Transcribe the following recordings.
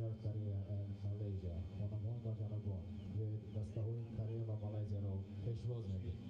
DPR Korea and Malaysia. Бонувон ва ҷанобон, биёед дастаҳои Корея ва Малайзияро пешвоз мегирем.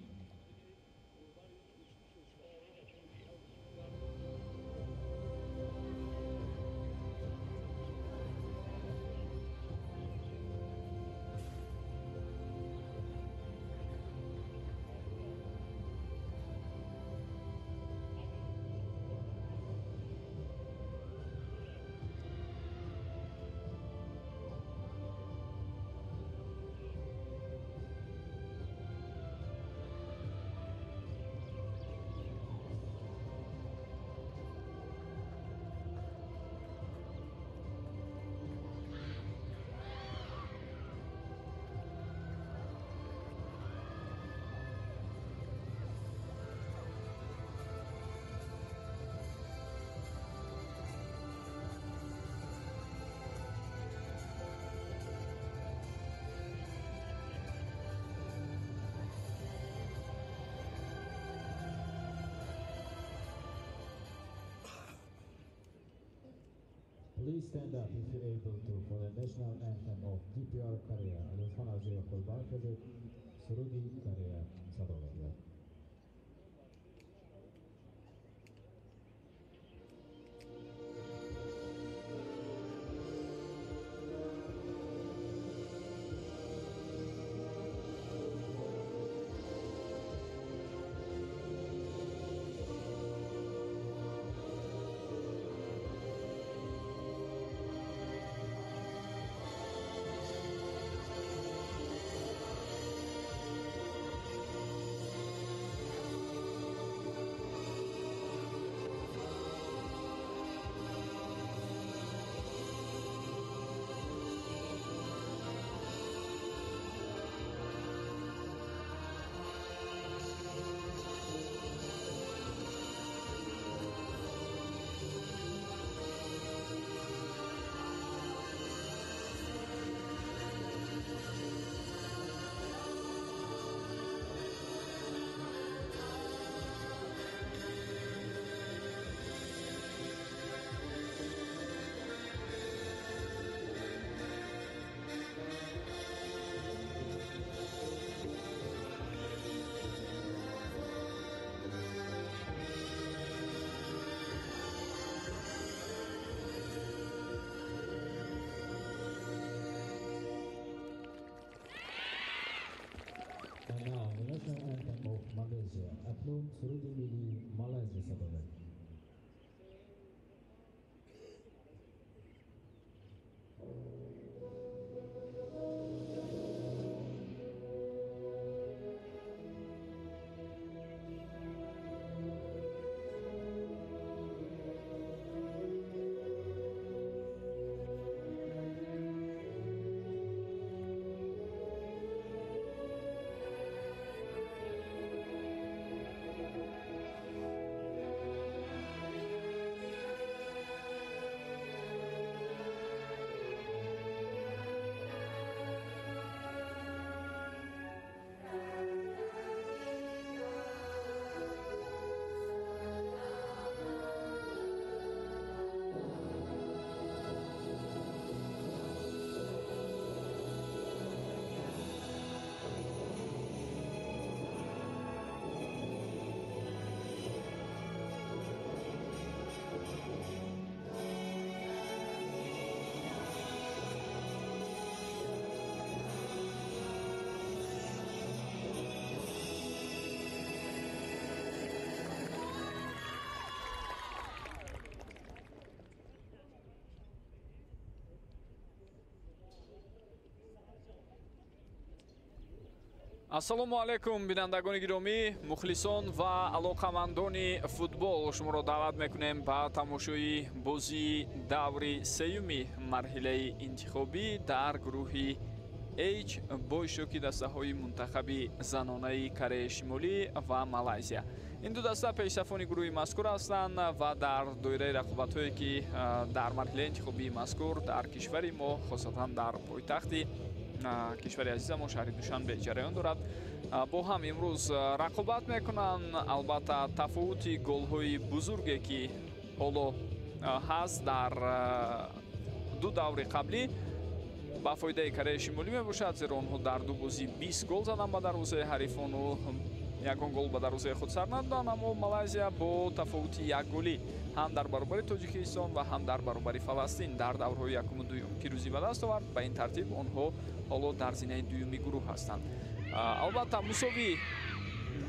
Please stand up if you're able to for the national anthem of DPR Korea. لطفاً از جای خود برخیزید. سرودی کره صدا می‌دهد. And now, the national anthem of Malaysia. اکنون سرود ملی مالزی صدا می‌دهد. Ассалому алайкум, бинандагони гиромӣ, мухлисон ва алоқамандони футбол. Шуморо даъват мекунем ба тамошои бозии даври сеюми марҳилаи интихобӣ дар гурӯҳи H бо иштироки дастаҳои мунтахаби занонаи Кореяи Шимолӣ ва Малайзия. Ин ду даста пешсафони гурӯҳи мазкур ҳастанд ва дар доираи рақобатҳое ки дар марҳилаи интихобии мазкур дар кишвари мо, хосатан дар пойтахти кишвари азизамон шаҳри Душанбе ҷараён дорад, бо ҳам имрӯз рақобат мекунанд. Албатта, тафовути голҳои бузурге ки ҳоло ҳаст дар ду даври қаблӣ ба фоидаи Кореяи Шимолӣ мебошад, зеро онҳо дар ду бозӣ 20 гол заданд ба дарвозаи ҳарифону ягон гол ба дарвозаи худ сар надоданд. Аммо Малайзия бо тафовути як голӣ ҳам дар баробари Тоҷикистон ва ҳам дар баробари Фаластин дар даврҳои якуму дуюм пирӯзӣ ба даст овард. Ба ин тартиб онҳо ҳоло дар зинаи дуюми гурӯҳ ҳастанд. Албатта, мусовӣ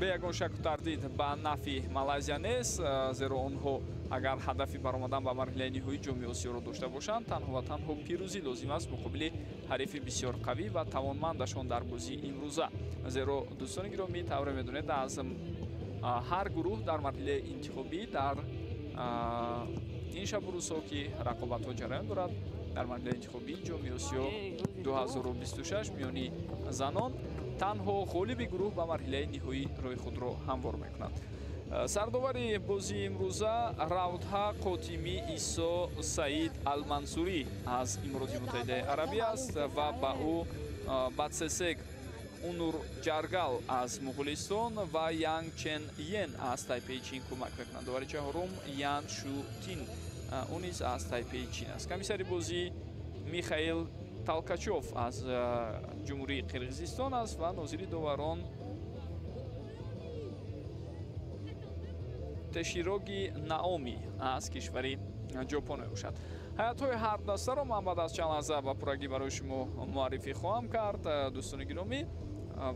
бе ягон шаку тардид ба нафъи Малайзия нест, зеро онҳо агар ҳадафи баромадан ба марҳилаи ниҳоии Ҷоми Осиёро дошта бошанд, танҳо ва танҳо пирӯзӣ лозим аст муқобили ҳарифи бисёр қавӣ ва тавонмандашон дар бозии имрӯза. Зеро, дӯстони гиромӣ, тавре медонед, аз ҳар гурӯҳ дар марҳилаи интихобӣ дар ин шабу рӯзҳо, ки рақобатҳо ҷараён дорад дар марҳилаи интихобии Ҷоми Осиё 2026 миёни занон, танҳо ғолиби гурӯҳ ба марҳилаи ниҳоӣ роҳи худро ҳамвор мекунад. Сардовари бозии имрӯза Равдҳа Қотимӣ Исо Саид Алмансурӣ аз Имороти Муттаҳидаи Арабӣ аст ва ба ӯ Батсесек Унур Ҷаргал аз Муғулистон ва Янг Чен Йен аз Тайпеи Чин кӯмак мекунанд. Довари чаҳорум Ян Шу Тин, ӯ низ аз Тайпеи Чин аст. Комиссари бозӣ Михаил Талкачов аз Ҷумҳурии Қирғизистон аст ва нозири доварон Тешироги Наоми аз кишвари Ҷопон мебошад. Ҳайатҳои ҳар дастаро ман баъд аз чанд лаҳза ба пуррагӣ барои шумо муаррифӣ хоҳам кард, дӯстони гиромӣ,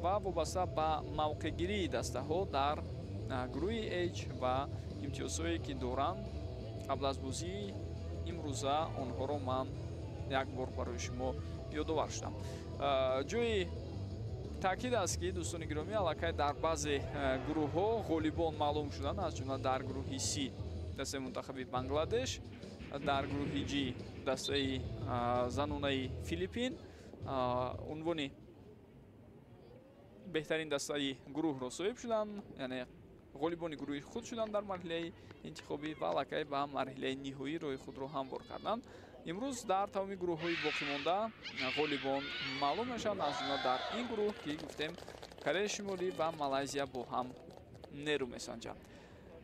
ва вобаста ба мавқеъгирии дастаҳо дар гурӯҳи H ва имтиёзҳое ки доранд қабл аз бозии имрӯза, онҳоро ман як бор барои шумо ёдовар шудам. Ҷои таъкид аст, ки, дӯстони гиромӣ, аллакай дар баъзе гурӯҳҳо ғолибон маълум шуданд, аз ҷумла дар гурӯҳи С дастаи мунтахаби Бангладеш, дар гурӯҳи Ҷ дастаи занонаи Филиппин унвони беҳтарин дастаи гурӯҳро соҳиб шуданд, яъне ғолибони гурӯҳи худ шуданд дар марҳилаи интихобӣ ва аллакай ба марҳилаи ниҳоӣ роҳи худро ҳамвор карданд. Имрӯз дар тамоми гурӯҳҳои боқимонда ғолибон маълум мешаванд, аз ҷумла дар ин гурӯҳ, ки гуфтем, Кореяи Шимолӣ ва Малайзия бо ҳам нерӯ месанҷанд.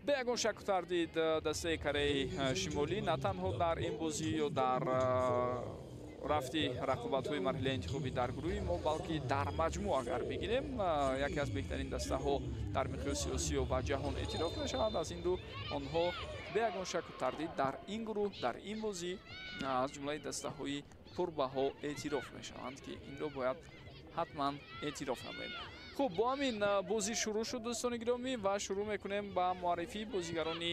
Бе ягон шаку тардид, дастаи Кореяи Шимолӣ на танҳо дар ин бозӣ ё дар рафти рақобатҳои марҳилаи интихобӣ дар гурӯҳи мо, балки дар маҷмӯъ агар бигирем, яке аз беҳтарин дастаҳо дар миқёси Осиё ва ҷаҳон эътироф мешавад. Аз ин рӯ онҳо бе ягон шаку тардид дар ин гурӯҳ, дар ин бозӣ аз ҷумлаи дастаҳои пурбаҳо эътироф мешаванд, ки инро бояд ҳатман эътироф намоем. Хуб, бо ҳамин бозӣ шурӯъ шуд, дӯстони гиромӣ, ва шурӯъ мекунем ба муаррифии бозигарони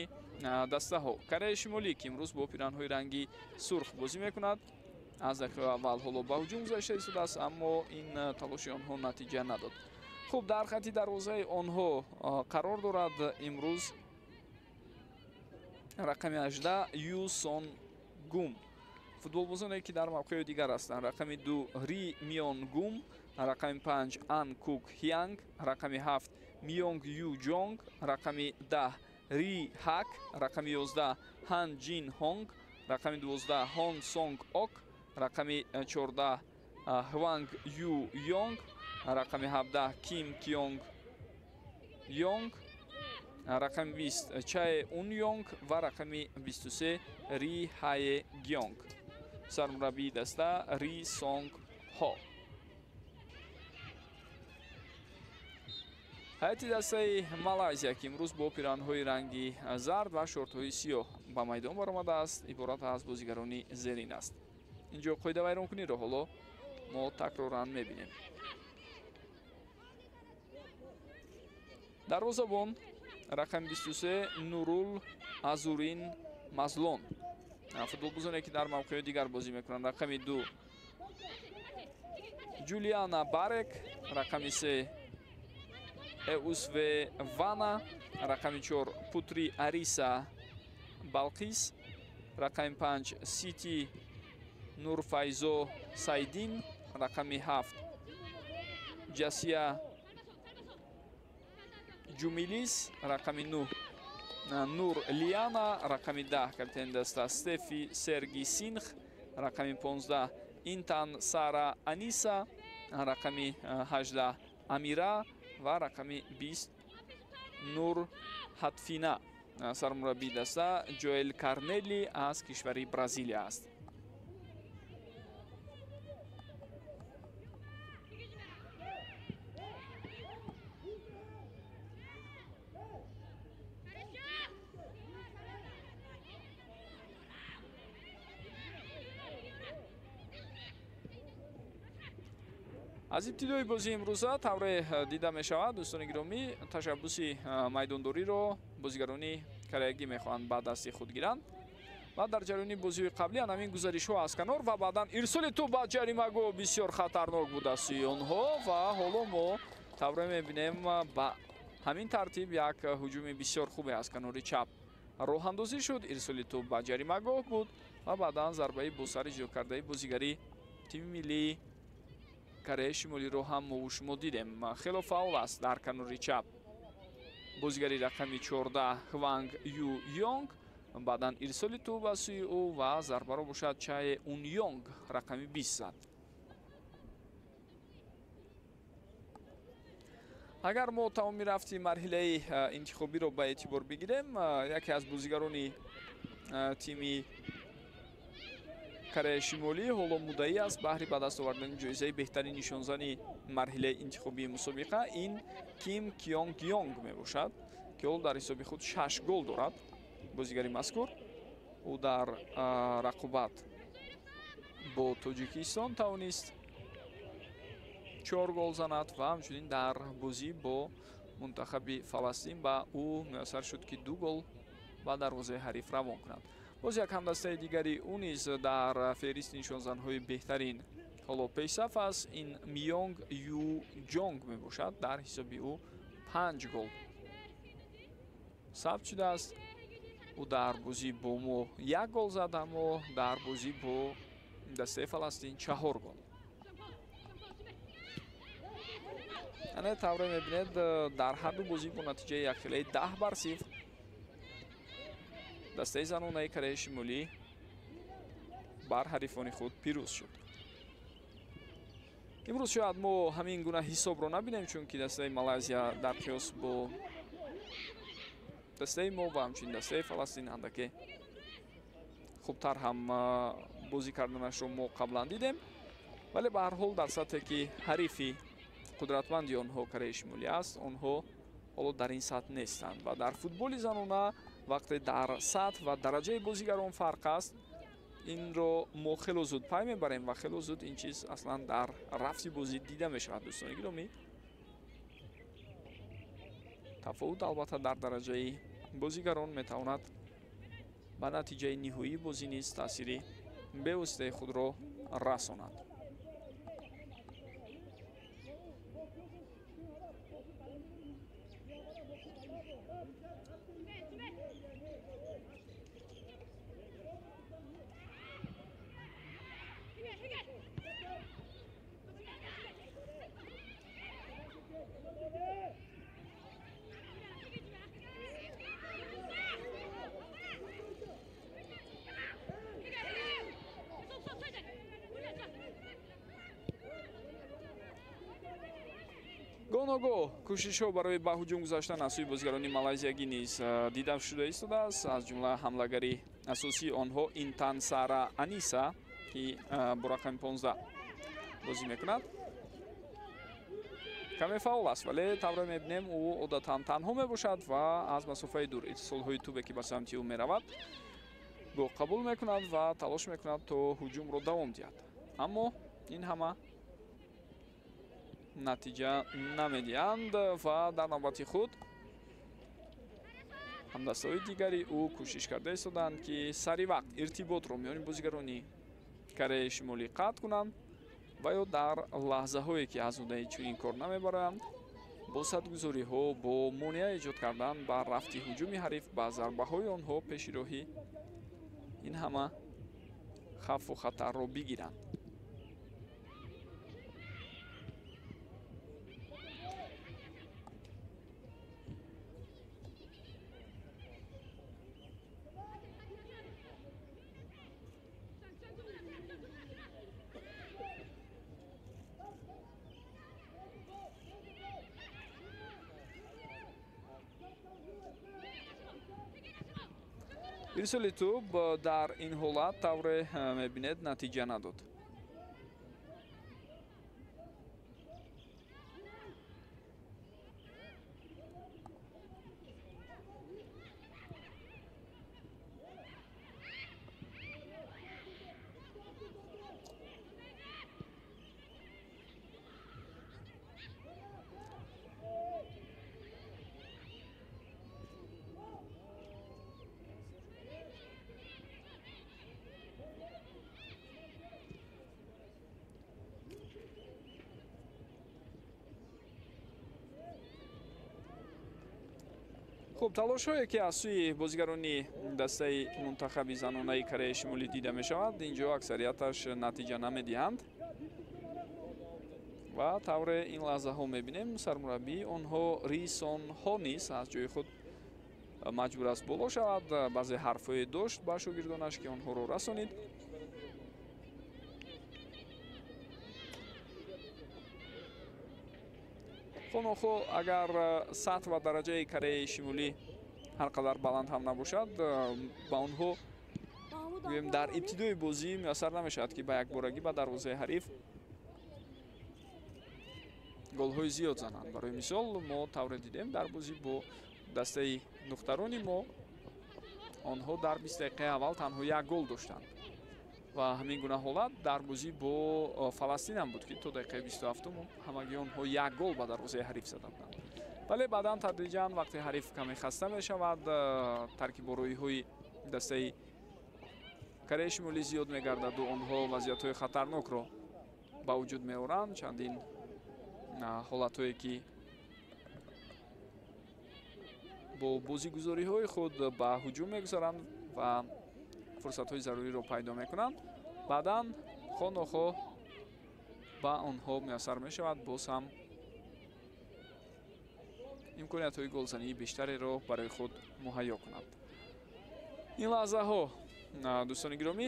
дастаҳо. Кореяи Шимолӣ, ки имрӯз бо пиранҳои ранги сурх бозӣ мекунад, аз дақиқаи аввал ҳоло ба ҳуҷум гузашта истодааст, аммо ин талоши онҳо натиҷа надод. Хуб, дар хати дарвозаи онҳо қарор дорад имрӯз рақами 18 Ю Сон Гум. Футболбозоне, ки дар мавқеъи дигар ҳастанд: рақами 2 Ри Мион Гум, рақами 5 Ан Кук Ҳянг, рақами 7 Мионг Ю Ҷонг, рақами 10 Ри Ҳак, рақами 11 Ҳан Ҷин Ҳонг, рақами 12 Хон Сонг Ок, рақами 14 Хванг Ю Йонг, рақами 17 Ким Кёнг Йонг, рақами 20 Чае Ун Йонг ва рақами 23 Ри Ҳае Гёнг. Сармураббии даста Ри Сонг Ҳо. Ҳайати дастаи Малайзия, ки имрӯз бо пиранҳои ранги зард ва шортҳои сиёҳ ба майдон баромадааст, иборат аз бозигарони зерин аст. Инҷо қоидавайронкуниро ҳоло мо такроран мебинем. Дарвозабон рақами 23 Нурул Азурин Мазлон. Футболбозоне, ки дар мавқеъи дигар бозӣ мекунанд: рақами 2 Ҷулиана Барек, рақами 3 Эусве Вана, рақами 4 Путри Ариса Балқис, рақами 5 Сити Нурфайзо Сайдин, рақами 7 Ҷасия Ҷумилис, рақами 9 Нур Лиана, рақами 10 капитани даста Стефи Серги Синх, рақами 15 Интан Сара Аниса, рақами 18 Амира ва рақами 20 Нур Ҳатфина. Сармураббии даста Ҷоэл Карнели аз кишвари Бразилия аст. Аз ибтидои бозии имрӯза тавре дида мешавад, дӯстони гиромӣ, ташаббуси майдондориро бозигарони кореягӣ мехоҳанд ба дасти худ гиранд ва дар ҷараёни бозиҳои қаблӣ ҳамин гузаришҳо аз канор ва баъдан ирсоли тӯб ба ҷаримагоҳ бисёр хатарнок буд аз сӯи онҳо ва ҳоло мо тавре мебинем ба ҳамин тартиб як ҳуҷуми бисёр хубе аз канори чап роҳандозӣ шуд. Ирсоли тӯб ба ҷаримагоҳ буд ва баъдан зарбаи босар иҷро кардаи бозигари тими миллии Кореяи Шимолиро ҳам мову шумо дидем. Хело фаъол аст дар канори чап бозигари рақами 14 Хванг Ю Йонг. Баъдан ирсоли тӯб аз сӯи ӯ ва зарбаро бошад Чае Ун Йонг рақами 20 зад. Агар мо тамоми рафти марҳилаи интихобиро ба эътибор бигирем, яке аз бозигарони тими Кореяи Шимолӣ ҳоло муддаӣ аст баҳри ба даст овардани ҷоизаи беҳтарин нишонзани марҳилаи интихобии мусобиқа. Ин Ким Кёнг Йонг мебошад, ки ҳоло дар ҳисоби худ 6 гол дорад. Бозигари мазкур ӯ дар рақобат бо Тоҷикистон тавонист 4 гол занад ва ҳамчунин дар бозӣ бо мунтахаби Фаластин ба ӯ муяссар шуд, ки 2 гол ба дарвозаи ҳариф равон кунад. Боз як ҳамдастаи дигари ӯ низ дар феҳристи нишонзанҳои беҳтарин ҳоло пешсаф аст. Ин Миёнг Ю Ҷонг мебошад. Дар ҳисоби ӯ 5 гол сабт шудааст. Ӯ дар бозӣ бо мо 1 гол зад, аммо дар бозӣ бо дастаи Фаластин 4 гол. Ана тавре мебинед, дар ҳар ду бозӣ бо натиҷаи якхелаи 10-0 дастаи занонаи Кореяи Шимолӣ бар ҳарифони худ пирӯз шуд. Имрӯз шояд мо ҳамин гуна ҳисобро набинем, чунки дастаи Малайзия дар қиёс бо дастаи мо ва ҳамчунин дастаи Фаластин андаке хубтар ҳам бозӣ карданашро мо қаблан дидем, вале ба ҳар ҳол дар сатҳе ки ҳарифи қудратманди онҳо Кореяи Шимолӣ аст, онҳо ҳоло дар ин сатҳ нестанд ва дар футболи занона вақте дар сатҳ ва дараҷаи бозигарон фарқ аст, инро мо хело зуд пай мебарем ва хело зуд ин чиз аслан дар рафти бозӣ дида мешавад. Дӯстони гиромӣ, тафовут албатта дар дараҷаи бозигарон метавонад ба натиҷаи ниҳоии бозӣ низ таъсири бевоситаи худро расонад. Гоногоҳ кӯшишҳо барои ба ҳуҷум гузаштан аз сӯи бозигарони малайзиягӣ низ дида шуда истодааст. Аз ҷумла ҳамлагари асосии онҳо Интан Сара Аниса, ки бо рақами 15 бозӣ мекунад, каме фаъол аст, вале тавре мебинем ӯ одатан танҳо мебошад ва аз масофаи дур ирсолҳои тӯбе ки ба самти ӯ меравад гоҳ қабул мекунад ва талош мекунад то ҳуҷумро давом диҳад, аммо ин ҳама натиҷа намедиҳанд ва дар навбати худ ҳамдастаҳои дигари ӯ кӯшиш карда истоданд, ки сари вақт иртиботро миёни бозигарони Кореяи Шимолӣ қатъ кунанд ва ё дар лаҳзаҳое ки аз уҳдаи чунин кор намебаранд, бо садгузориҳо бо монеа эҷод кардан ба рафти ҳуҷуми ҳариф ба зарбаҳои онҳо пеши роҳи ин ҳама хавфу хатарро бигиранд. Ирсоли тӯб дар ин ҳолат тавре мебинед натиҷа надод. Хуб, талошҳое ки аз сӯи бозигарони дастаи мунтахаби занонаи Кореяи Шимолӣ дида мешавад, инҷо аксарияташ натиҷа намедиҳанд. Ва тавре ин лаҳзаҳо мебинем, сармураббии онҳо Рисон Ҳо низ аз ҷои худ маҷбур аст боло шавад. Баъзе ҳарфҳое дошт ба шогирдонаш, ки онҳоро расонид. Хонохо, агар сатҳ ва дараҷаи Кореяи Шимолӣ ҳар қадар баланд ҳам набошад, ба онҳо гӯем дар ибтидои бозӣ муяссар намешавад, ки ба якборагӣ ба дарвозаи ҳариф голҳои зиёд зананд. Барои мисол, мо тавре дидем дар бозӣ бо дастаи духтарони мо, онҳо дар 20 дақиқаи аввал танҳо як гол доштанд ва ҳамин гуна ҳолат дар бозӣ бо Фаластин ҳам буд, ки то дақиқаи 27 ҳамагӣ онҳо як гол ба дарвозаи ҳариф зада буданд. Вале баъдан тадриҷан вақте ҳариф каме хаста мешавад, таркибороиҳои дастаи Кореяи Шимолӣ зиёд мегардаду онҳо вазъиятҳои хатарнокро ба вуҷуд меоранд. Чандин ҳолатҳое ки бо бозигузориҳои худ ба ҳуҷум мегузаранд ва фурсатҳои заруриро пайдо мекунанд, баъдан хонохо ба онҳо муяссар мешавад боз ҳам имкониятҳои голзании бештареро барои худ муҳайё кунанд. Ин лаҳзаҳо, дӯстони гиромӣ,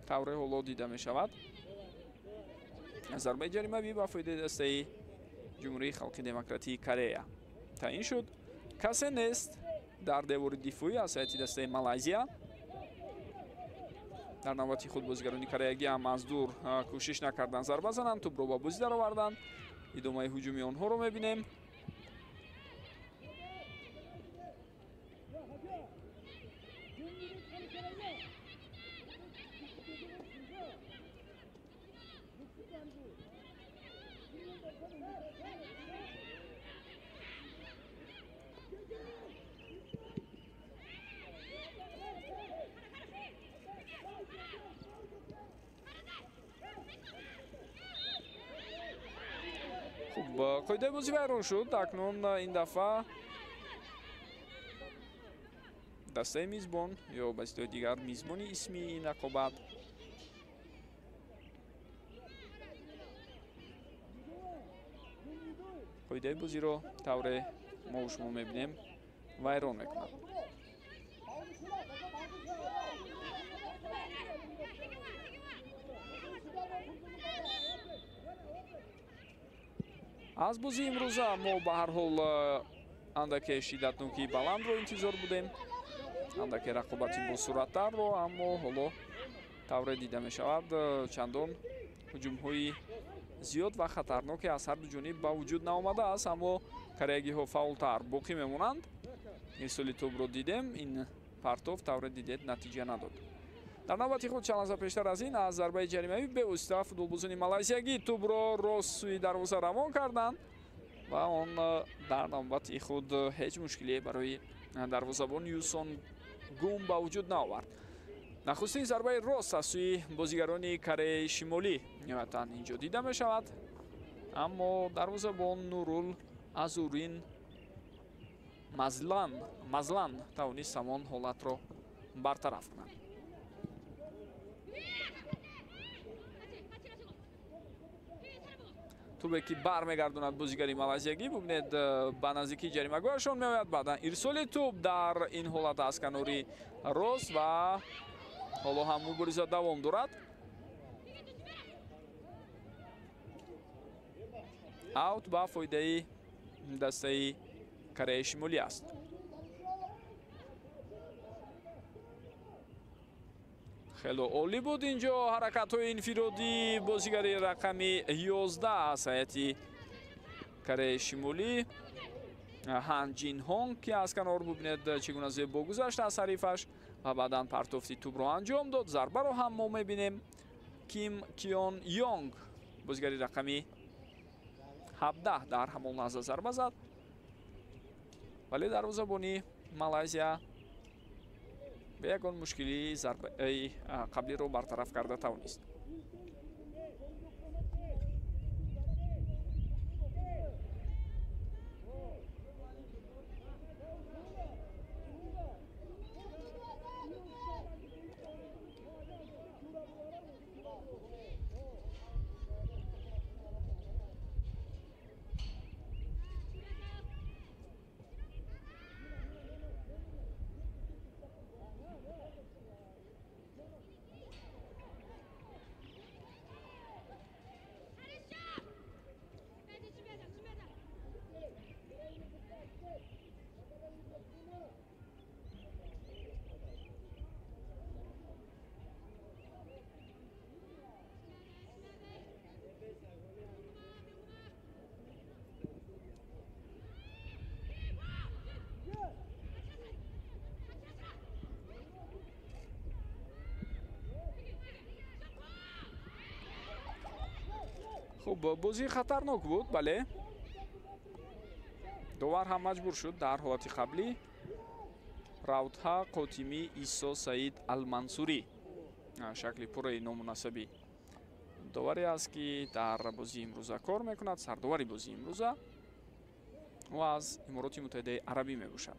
тавре ҳоло дида мешавад, зарбаи ҷаримавӣ ба фоидаи дастаи Ҷумҳурии Халқи Демократии Корея таъин шуд. Касе нест дар девори дифоӣ аз ҳайати дастаи Малайзия. Дар навбати худ бозигарони кореягӣ ҳам аз дур кӯшиш накарданд зарба зананд, тӯбро ба бозӣ дароварданд. Идомаи ҳуҷуми онҳоро мебинем. Хуб, қоидаи бозӣ вайрон шуд. Акнун ин дафъа дастаи мизбон ё ба истилоҳи дигар мизбони исмии ин рақобат қоидаи бозиро тавре мо шумо мебинем вайрон мекунад. Аз бозии имрӯза мо ба ҳар ҳол андаке шиддатнокии баландро интизор будем, андаке рақобати босуръаттарро, аммо ҳоло тавре дида мешавад, чандон ҳуҷумҳои зиёд ва хатарноке аз ҳар ду ҷониб ба вуҷуд наомадааст, аммо кореягиҳо фаъолтар боқӣ мемонанд. Ирсоли тӯбро дидем, ин партов тавре дидед натиҷа надод. Дар навбати худ чанд лаҳза пештар аз ин аз зарбаи ҷаримавӣ бевосита футболбозони малайзиягӣ тӯбро рост сӯи дарвоза равон карданд ва он дар навбати худ ҳеҷ мушкилие барои дарвозабон Юсон Гум ба вуҷуд наовард. Нахустин зарбаи рост аз сӯи бозигарони Кореяи Шимолӣ ниҳоятан инҷо дида мешавад, аммо дарвозабон Нурул Азурин Мазлан тавонист ҳамон ҳолатро бартараф кунад. Тӯбе ки бармегардонад бозигари малайзиягӣ, бубинед, ба наздикии ҷаримагоҳашон меояд. Баъдан ирсоли тӯб дар ин ҳолат аз канори рост ва ҳоло ҳам мубориза давом дорад. Аут ба фоидаи дастаи Кореяи Шимолӣ аст. Хело олӣ буд инҷо ҳаракатҳои инфиродии бозигари рақами 11 аз ҳайати Кореяи Шимолӣ Хан Ҷин Ҳонг, ки аз канор бубинед чӣ гуна зебо гузашт аз ҳарифаш ва баъдан партофти тӯбро анҷом дод. Зарбаро ҳам мо мебинем. Ким Кион Йонг бозигари рақами 17 дар ҳамон лаҳза зарба зад, вале дарвозабони Малайзия Бе ягон мушкилӣ зарбаи қаблиро бартараф карда тавонист. Хуб, бозӣ хатарнок буд, бале. Довар ҳам маҷбур шуд дар ҳолати қаблӣ. Равдҳа Қотимӣ Исо Саид Алмансурӣ, шакли пурраи номунасабӣ доваре аст, ки дар бозии имрӯза кор мекунад, сардовари бозии имрӯза. Ӯ аз Имороти Муттаҳидаи Арабӣ мебошад.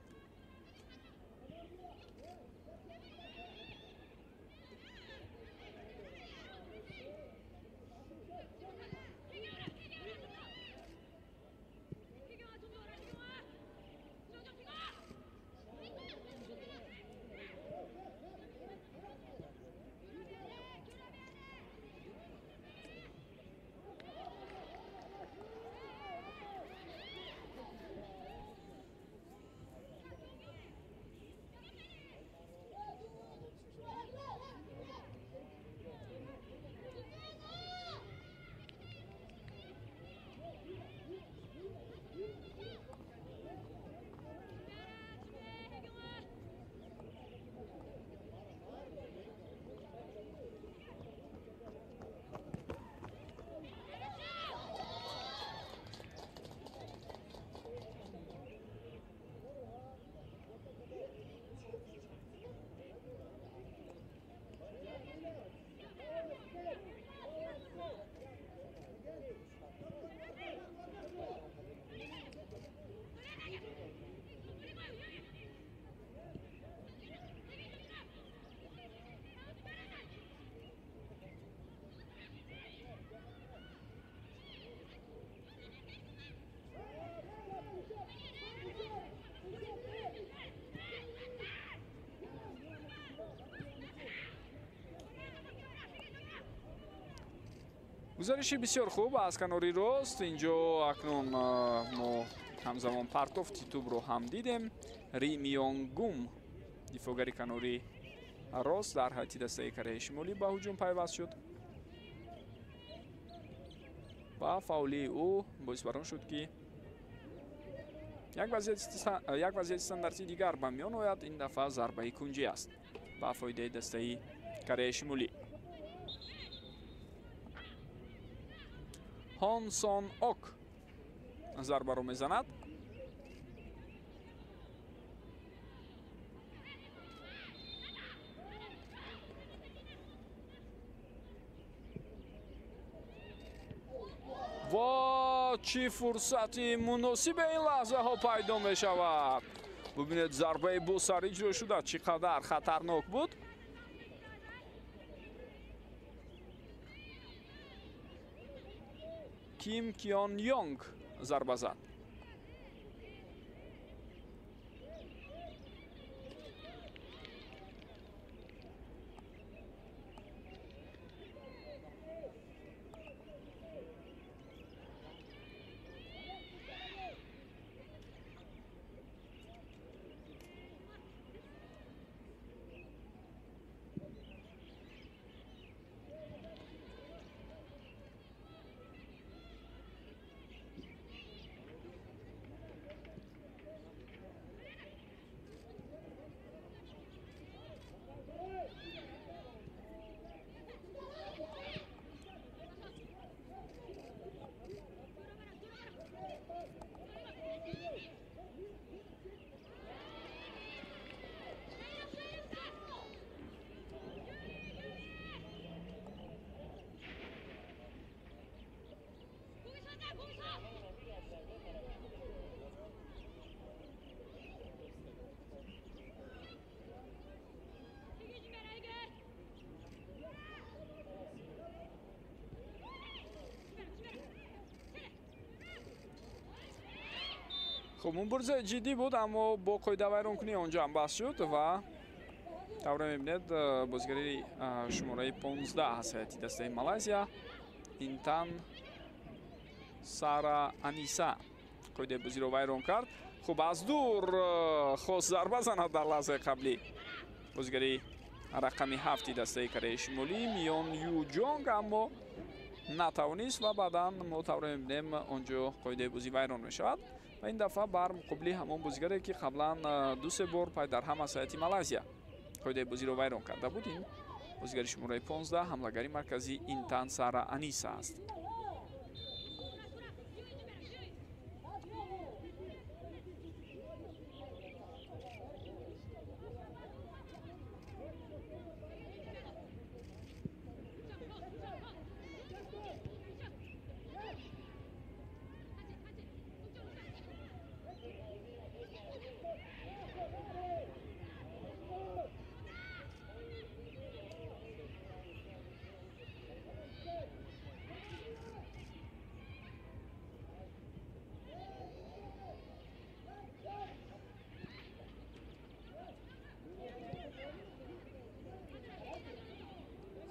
Гузариши бисёр хуб аз канори рост. Инҷо акнун мо ҳамзамон партофти тӯбро ҳам дидем. Ри Мионгум, дифоъгари канори рост дар ҳайати дастаи Кореяи Шимолӣ ба ҳуҷум пайваст шуд ва фаъолии ӯ боис бар он шуд, ки як вазъияти стандартии дигар ба миён ояд. Ин дафъа зарбаи кунҷӣ аст ба фоидаи дастаи Кореяи Шимолӣ. Хон Сон Ок зарбаро мезанад. Ва чӣ фурсати муносибе ин лаҳзаҳо пайдо мешавад. Бубинед, зарбаи босар иҷро шуда чӣ қадар хатарнок буд. Ким Кион Йонг зарба зад. Хуб, муборизаи ҷиддӣ буд, аммо бо қоидавайронкунӣ онҷо ҳам баҳс шуд ва тавре мебинед, бозигари шумораи 15 аз ҳайати дастаи Малайзия Интан Сара Аниса қоидаи бозиро вайрон кард. Хуб, аз дур хост зарба занад дар лаҳзаи қаблӣ бозигари рақами 7 дастаи Кореяи Шимолӣ Миён Ю Ҷонг, аммо натавонист ва баъдан мо тавре мебинем, онҷо қоидаи бозӣ вайрон мешавад ва ин дафъа бар муқобили ҳамон бозигаре, ки қаблан ду-се бор пай дар ҳам аз ҳайати Малайзия қоидаи бозиро вайрон карда буд. Ин бозигари шумораи 15, ҳамлагари марказӣ Интан Сара Аниса аст.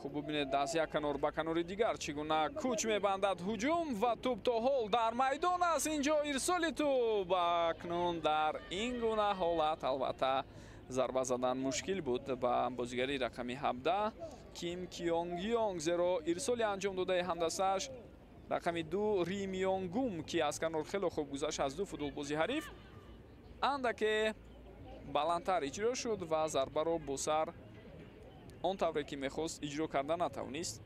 Хуб, бубинед, аз як канор ба канори дигар чӣ гуна кӯч мебандад ҳуҷум ва тӯб то ҳол дар майдон аст. Инҷо ирсоли тӯб. Акнун дар ин гуна ҳолат албатта зарба задан мушкил буд ба бозигари рақами 17 Ким Кионг Йонг, зеро ирсоли анҷом додаи ҳамдастааш рақами 2 Ри Миён Гум, ки аз канор хело хуб гузашт аз ду футболбози ҳариф, андаке баландтар иҷро шуд ва зарбаро бо сар он тавре ки мехост иҷро карда натавонист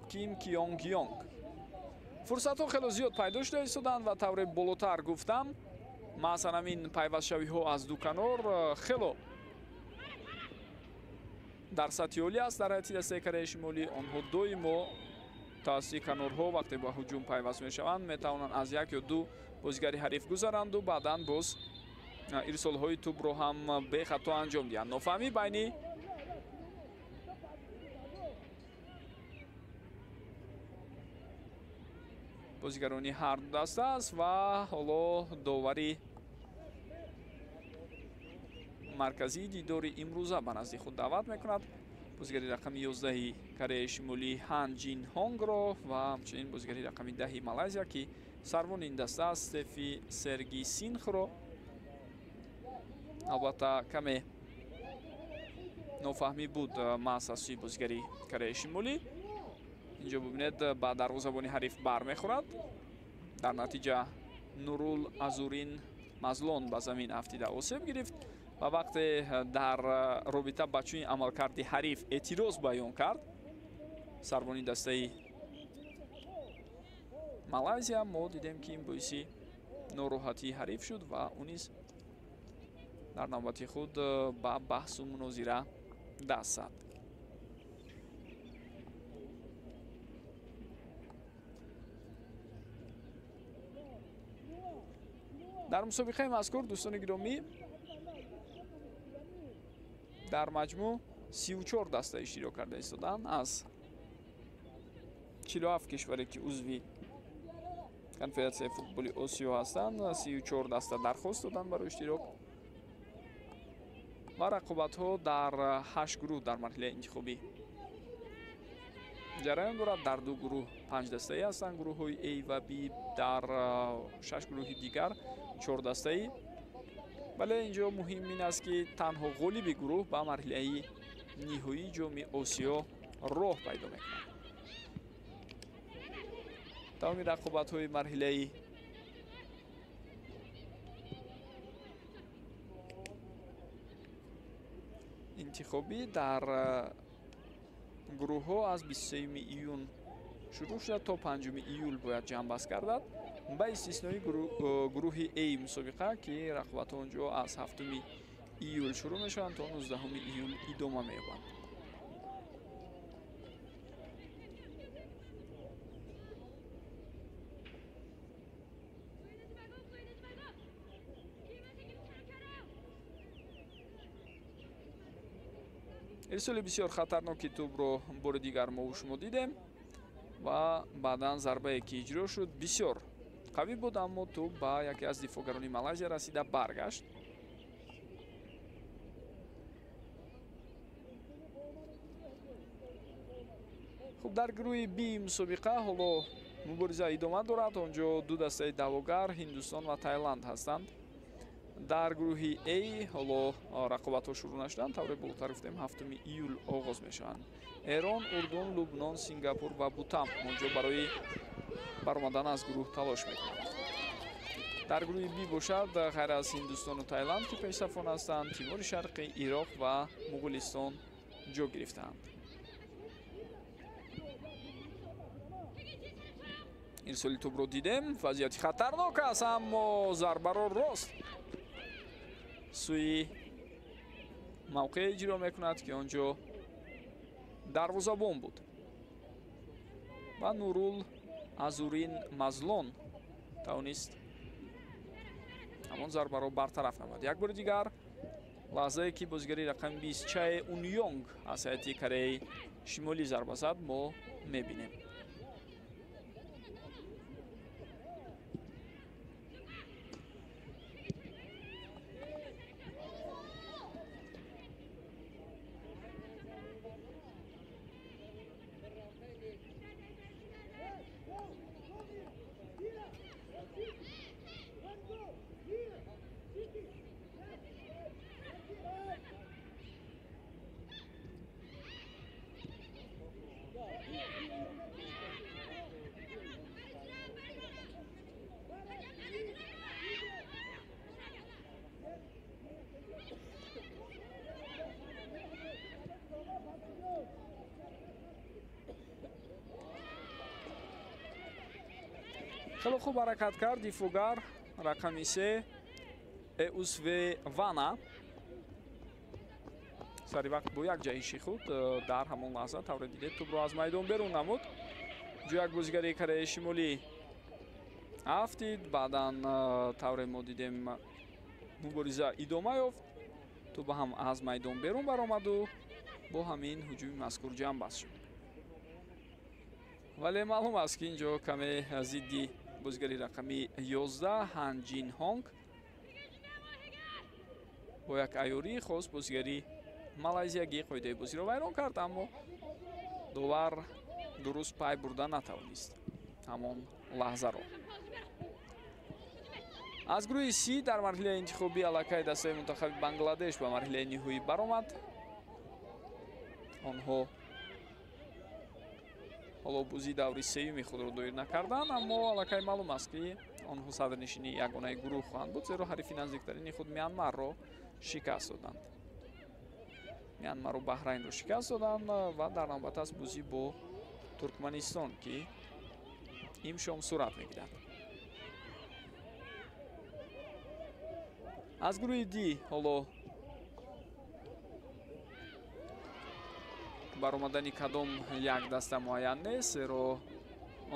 Ким Кионг Йонг. Фурсатҳо хело зиёд пайдо шуда истоданд ва тавре болотар гуфтам, маҳзан ҳамин пайвастшавиҳо аз ду канор хело дар сатҳи олӣ аст дар ҳайати дастаи Кореяи Шимолӣ. Онҳо доимо тавассути канорҳо вақте ба ҳуҷум пайваст мешаванд, метавонанд аз як ё ду бозигари ҳариф гузаранду баъдан боз ирсолҳои тӯбро ҳам бехато анҷом диҳанд. Нофаҳмӣ байни бозигарони ҳар ду даста аст ва ҳоло довари марказии дидори имрӯза ба назди худ даъват мекунад бозигари рақами 11 Кореяи Шимолӣ Хан Ҷин Ҳонгро ва ҳамчунин бозигари рақами 10 Малайзия, ки сарвони ин даста аст, Стефи Серги Синхро. Албатта каме нофаҳмӣ буд маҳз аз сӯи бозигари Кореяи Шимолӣ. Инҷо бубинед, ба дарвозабони ҳариф бармехӯрад. Дар натиҷа Нурул Азурин Мазлон ба замин афтида осеб гирифт ва вақте дар робита ба чунин амалкарди ҳариф эътироз баён кард сарвони дастаи Малайзия, мо дидем, ки ин боиси нороҳатии ҳариф шуд ва ӯ низ дар навбати худ ба баҳсу мунозира даст зад. Дар мусобиқаи мазкур, дӯстони гиромӣ, дар маҷмӯъ 34 даста иштирок карда истоданд аз 47 кишваре, ки узви Конфедератсияи футболи Осиё ҳастанд. 34 даста дархост доданд барои иштирок ва рақобатҳо дар 8 гурӯҳ дар марҳилаи интихобӣ ҷараён дорад. Дар ду гурӯҳ 5 дастаӣ ҳастанд, гурӯҳҳои А ва Б, дар 6 гурӯҳи дигар 4 дастаӣ. Вале инҷо муҳим ин аст, ки танҳо ғолиби гурӯҳ ба марҳилаи ниҳоии ҷоми Осиё роҳ пайдо мекунад. Тамоми рақобатҳои марҳилаи интихобӣ дар гурӯҳҳо аз 23 июн шурӯъ шуда то 5 июл бояд ҷамъбаст гардад, ба истиснои гурӯҳи А мусобиқа, ки рақобатҳо онҷо аз 7 июл шурӯъ мешаванд то 19 июл идома меёбанд. Ирсоли бисёр хатарноки тӯбро бори дигар мо шумо дидем ва баъдан зарбае, ки иҷро шуд, бисёр қавӣ буд, аммо тӯб ба яке аз дифоъгарони Малайзия расида баргашт. Хуб, дар гурӯҳи Би мусобиқа ҳоло мубориза идома дорад. Он ҷо ду дастаи даъвогар Ҳиндустон ва Тайланд ҳастанд. Дар гурӯҳи А ҳоло рақобатҳо шурӯъ нашуданд. Тавре болотар гуфтем, 7 июл оғоз мешаванд. Эрон, Урдун, Лубнон, Сингапур ва Бутан онҷо барои баромадан аз гурӯҳ талош мекунанд. Дар гурӯҳи Би бошад, ғайр аз Ҳиндустону Тайланд, ки пешсафон ҳастанд, Тимори Шарқӣ, Ироқ ва Муғулистон ҷо гирифтаанд. Ирсоли тӯбро дидем, вазъияти хатарнок аст, аммо зарбаро рост сӯи мавқеъ иҷро мекунад, ки он ҷо дарвозабон буд ва Нурул Азурин Мазлон тавонист ҳамон зарбаро бартараф намояд. Як бори дигар лаҳзае ки бозигари рақами 20 Чае Унёнг аз ҳайати Кореяи Шимолӣ зарба зад, мо мебинем. Хеле хуб ҳаракат кард дифоъгар рақами 3 Эусве Вана. Сари вақт бо як ҷаҳиши худ дар ҳамон лаҳза тавре дидед тӯбро аз майдон берун намуд. Ҷо як бозигари Кореяи Шимолӣ афтид, баъдан тавре мо дидем мубориза идома ёфт, тӯб ҳам аз майдон берун баромаду бо ҳамин ҳуҷуми мазкур ҷамъбаст шуд. Вале маълум аст, ки инҷо каме зидди бозигари рақами 11 Хан Ҷин Ҳонг бо як айёрии хос бозигари малайзиягӣ қоидаи бозиро вайрон кард, аммо довар дуруст пай бурда натавонист ҳамон лаҳзаро. Аз гурӯҳи Си дар марҳилаи интихобӣ аллакай дастаи мунтахаби Бангладеш ба марҳилаи ниҳоӣ баромад. Онҳо ҳоло бозии даври сеюми худро доир накарданд, аммо аллакай маълум аст, ки онҳо садрнишини ягонаи гурӯҳ хоҳанд буд, зеро ҳарифи наздиктарини худ Мянмарро шикаст доданд. Мянмару Баҳрайнро шикаст доданд ва дар навбат аст бозӣ бо Туркманистон, ки имшом сурат мегирад. Аз гурӯҳи Ди ҳоло баромадани кадом як даста муайян нест, зеро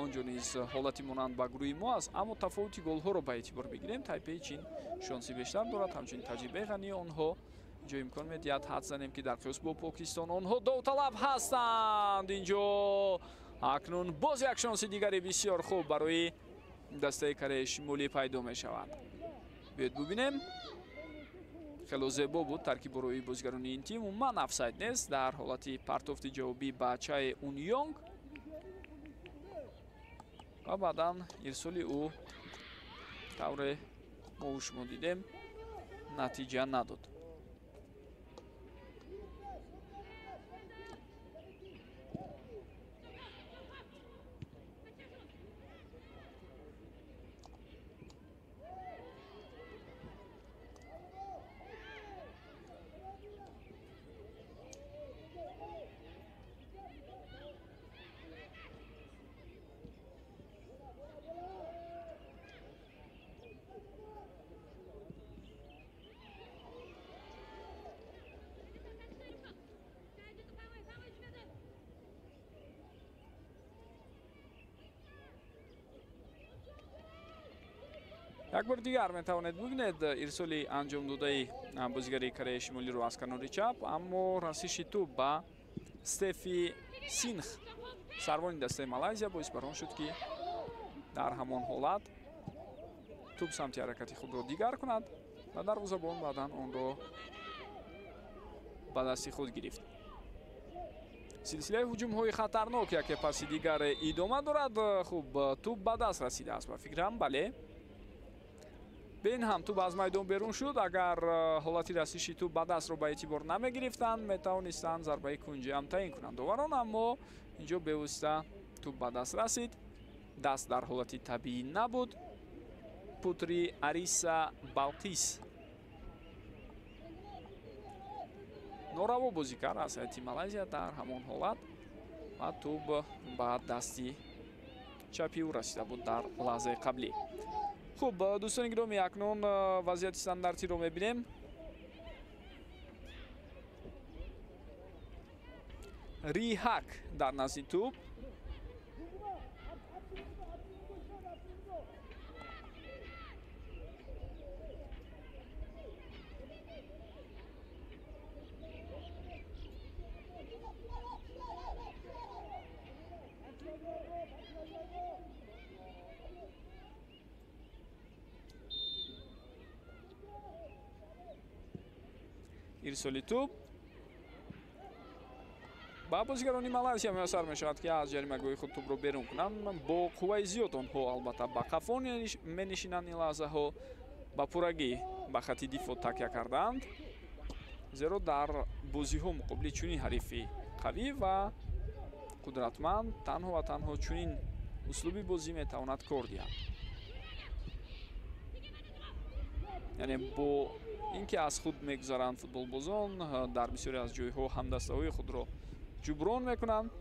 он ҷо низ ҳолати монанд ба гурӯҳи мо аст, аммо тафовути голҳоро ба эътибор бигирем, Тайпеи Чин шонси бештар дорад. Ҳамчунин таҷрибаи ғании онҳо ҷо имкон медиҳад ҳад занем, ки дар қиёс бо Покистон онҳо довталаб ҳастанд. Инҷо акнун боз як шонси дигари бисёр хуб барои дастаи Кореяи Шимолӣ пайдо мешавад. Биёед бубинем. Хело зебо буд таркиби рӯи бозигарони ин тим. Умуман офсайд нест дар ҳолати партофти ҷавобӣ ба Чае Унёнг ва баъдан ирсоли ӯ тавре мо шумо дидем натиҷа надод. Як бор дигар метавонед бубинед ирсоли анҷомдодаи бозигари Кореяи Шимолиро аз канори чап, аммо расиши тӯб ба Стефи Синх, сарвони дастаи Малайзия, боис бар он шуд, ки дар ҳамон ҳолат Тӯб самти ҳаракати худро дигар кунад ва дарвозабон баъдан онро ба дасти худ гирифт. Силсилаи ҳуҷумҳои хатарнок яке паси дигар идома дорад. Хуб, тӯб ба даст расидааст ба фикрам, бале. Бин ҳам тӯб аз майдон берун шуд. Агар ҳолати расиши тӯб ба дастро ба эътибор намегирифтанд, метавонистанд зарбаи кунҷӣ ҳам таъин кунанд доварон, аммо инҷо бевосита тӯб ба даст расид. Даст дар ҳолати табиӣ набуд. Путри Ариса Балқис нораво бозӣ кард аз ҳайати Малайзия дар ҳамон ҳолат ва тӯб ба дасти чапи ӯ расида буд дар лаҳзаи қаблӣ. Хуб, дӯстони гиромӣ, акнун вазъияти стандартиро мебинем. Риҳак дар назди тӯб. Ирсоли тӯб ба бозигарони Малайзия муяссар мешавад, ки аз ҷаримагоҳи худ тӯбро берун кунанд. Бо қувваи зиёд онҳо албатта ба қафо менишинанд. Ин лаҳзаҳо ба пуррагӣ ба хати дифоъ такя кардаанд, зеро дар бозиҳо муқобили чунин ҳарифи қавӣ ва қудратманд танҳо ва танҳо чунин услуби бозӣ метавонад кор диҳад. Яъне бо ин ки аз худ мегузаранд футболбозон, дар бисёре аз ҷойҳо ҳамдастаҳои худро ҷуброн мекунанд,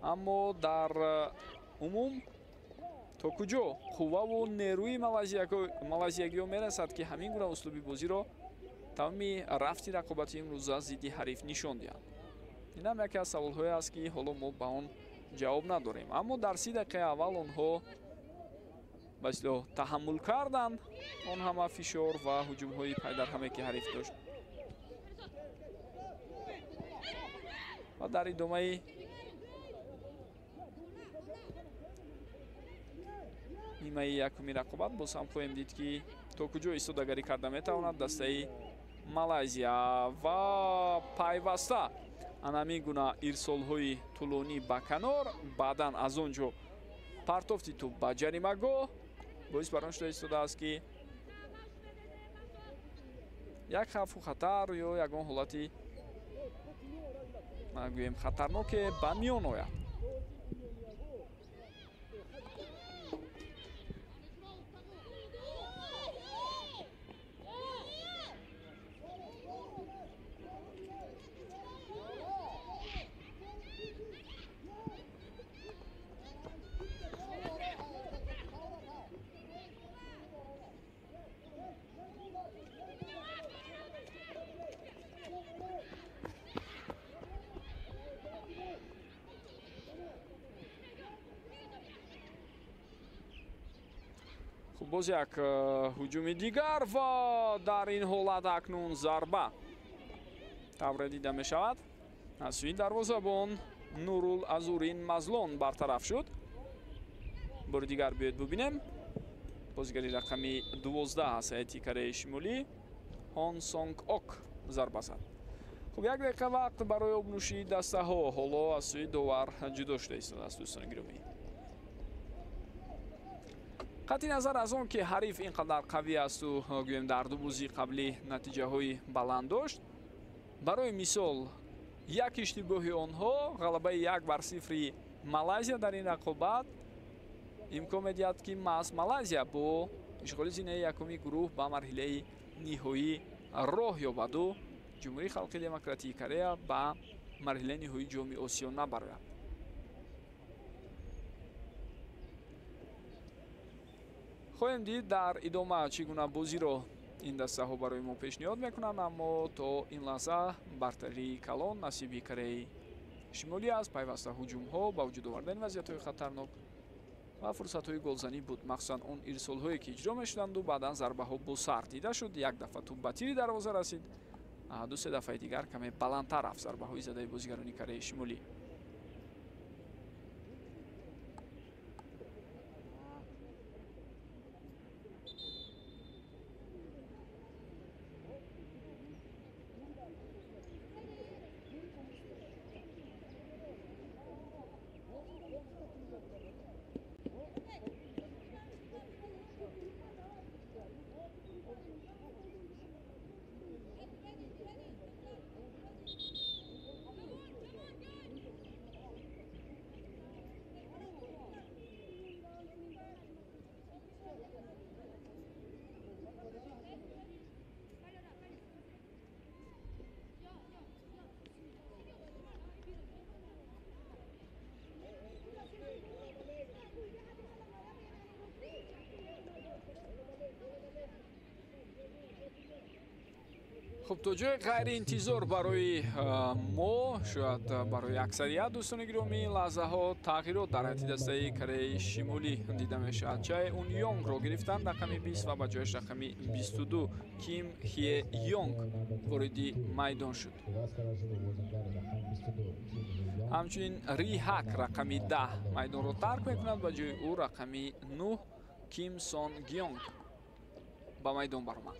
аммо дар умум то куҷо қувваву нерӯи малайзиягиҳо мерасад, ки ҳамин гуна услуби бозиро тамоми рафти рақобати имрӯза зидди ҳариф нишон диҳанд. Ин ҳам яке аз саволҳое аст, ки ҳоло мо ба он ҷавоб надорем. Аммо дар 30 дақиқаи аввал онҳо ба истилоҳ таҳаммул карданд он ҳама фишор ва ҳуҷумҳои пайдарҳаме, ки ҳариф дошт. Ва дар идомаи нимаи якуми рақобат боз ҳам хоҳем дид, ки то куҷо истодагарӣ карда метавонад дастаи Малайзия ва пайваста ана ҳамин гуна ирсолҳои тӯлонӣ ба канор, баъдан аз он ҷо партофти тӯб ба ҷаримагоҳ боис бар он шуда истодааст, ки як хавфу хатар ё ягон ҳолати гӯем хатарноке ба миён ояд. Боз як ҳуҷуми дигар ва дар ин ҳолат акнун зарба тавре дида мешавад. Аз сӯи дарвозабон Нурул Азурин Мазлон бартараф шуд. Бори дигар биёед бубинем. Бозигари рақами 12 аз ҳайати Кореяи Шимолӣ Хон Сонг Ок зарба зад. Хуб, як дақиқа вақт барои обнӯшии дастаҳо ҳоло аз сӯи довар ҷудо шуда истодааст, дӯстони гиромӣ. Қатъи назар аз он ки ҳариф ин қадар қавӣ асту гӯем дар ду бозии қаблӣ натиҷаҳои баланд дошт, барои мисол як иштибоҳи онҳо ғалабаи 1-0 Малайзия дар ин рақобат имкон медиҳад, ки маҳз Малайзия бо ишғоли зинаи якуми гурӯҳ ба марҳилаи ниҳоӣ роҳ ёбаду Ҷумҳурии Халқи Демократии Корея ба марҳилаи ниҳоии Ҷоми Осиё набарояд. Хоҳем дид дар идома чӣ гуна бозиро ин дастаҳо барои мо пешниҳод мекунанд, аммо то ин лаҳза бартарии калон насиби Кореяи Шимолӣ аст. Пайваста ҳуҷумҳо ба вуҷуд овардани вазъиятҳои хатарнок ва фурсатҳои голзанӣ буд, махсусан он ирсолҳое ки иҷро мешуданду баъдан зарбаҳо бо сар дида шуд. Як дафъа тӯб ба тири дарвоза расид, ду-се дафъаи дигар каме баландтар рафт зарбаҳои задаи бозигарони Кореяи Шимолӣ. Хуб, то ҷои ғайриинтизор барои мо, шояд барои аксарият дӯстони гиромӣ, ин лаҳзаҳо тағйирот дар ҳайати дастаи Кореяи Шимолӣ дида мешавад. Чай Ун Йонгро гирифтанд рақами 20 ва ба ҷояш рақами 22 Ким Хе Йонг вориди майдон шуд. Ҳамчунин Ри Ҳак рақами 10 майдонро тарк мекунад, ба ҷои ӯ рақами 9 Ким Сон Гёнг ба майдон баромад.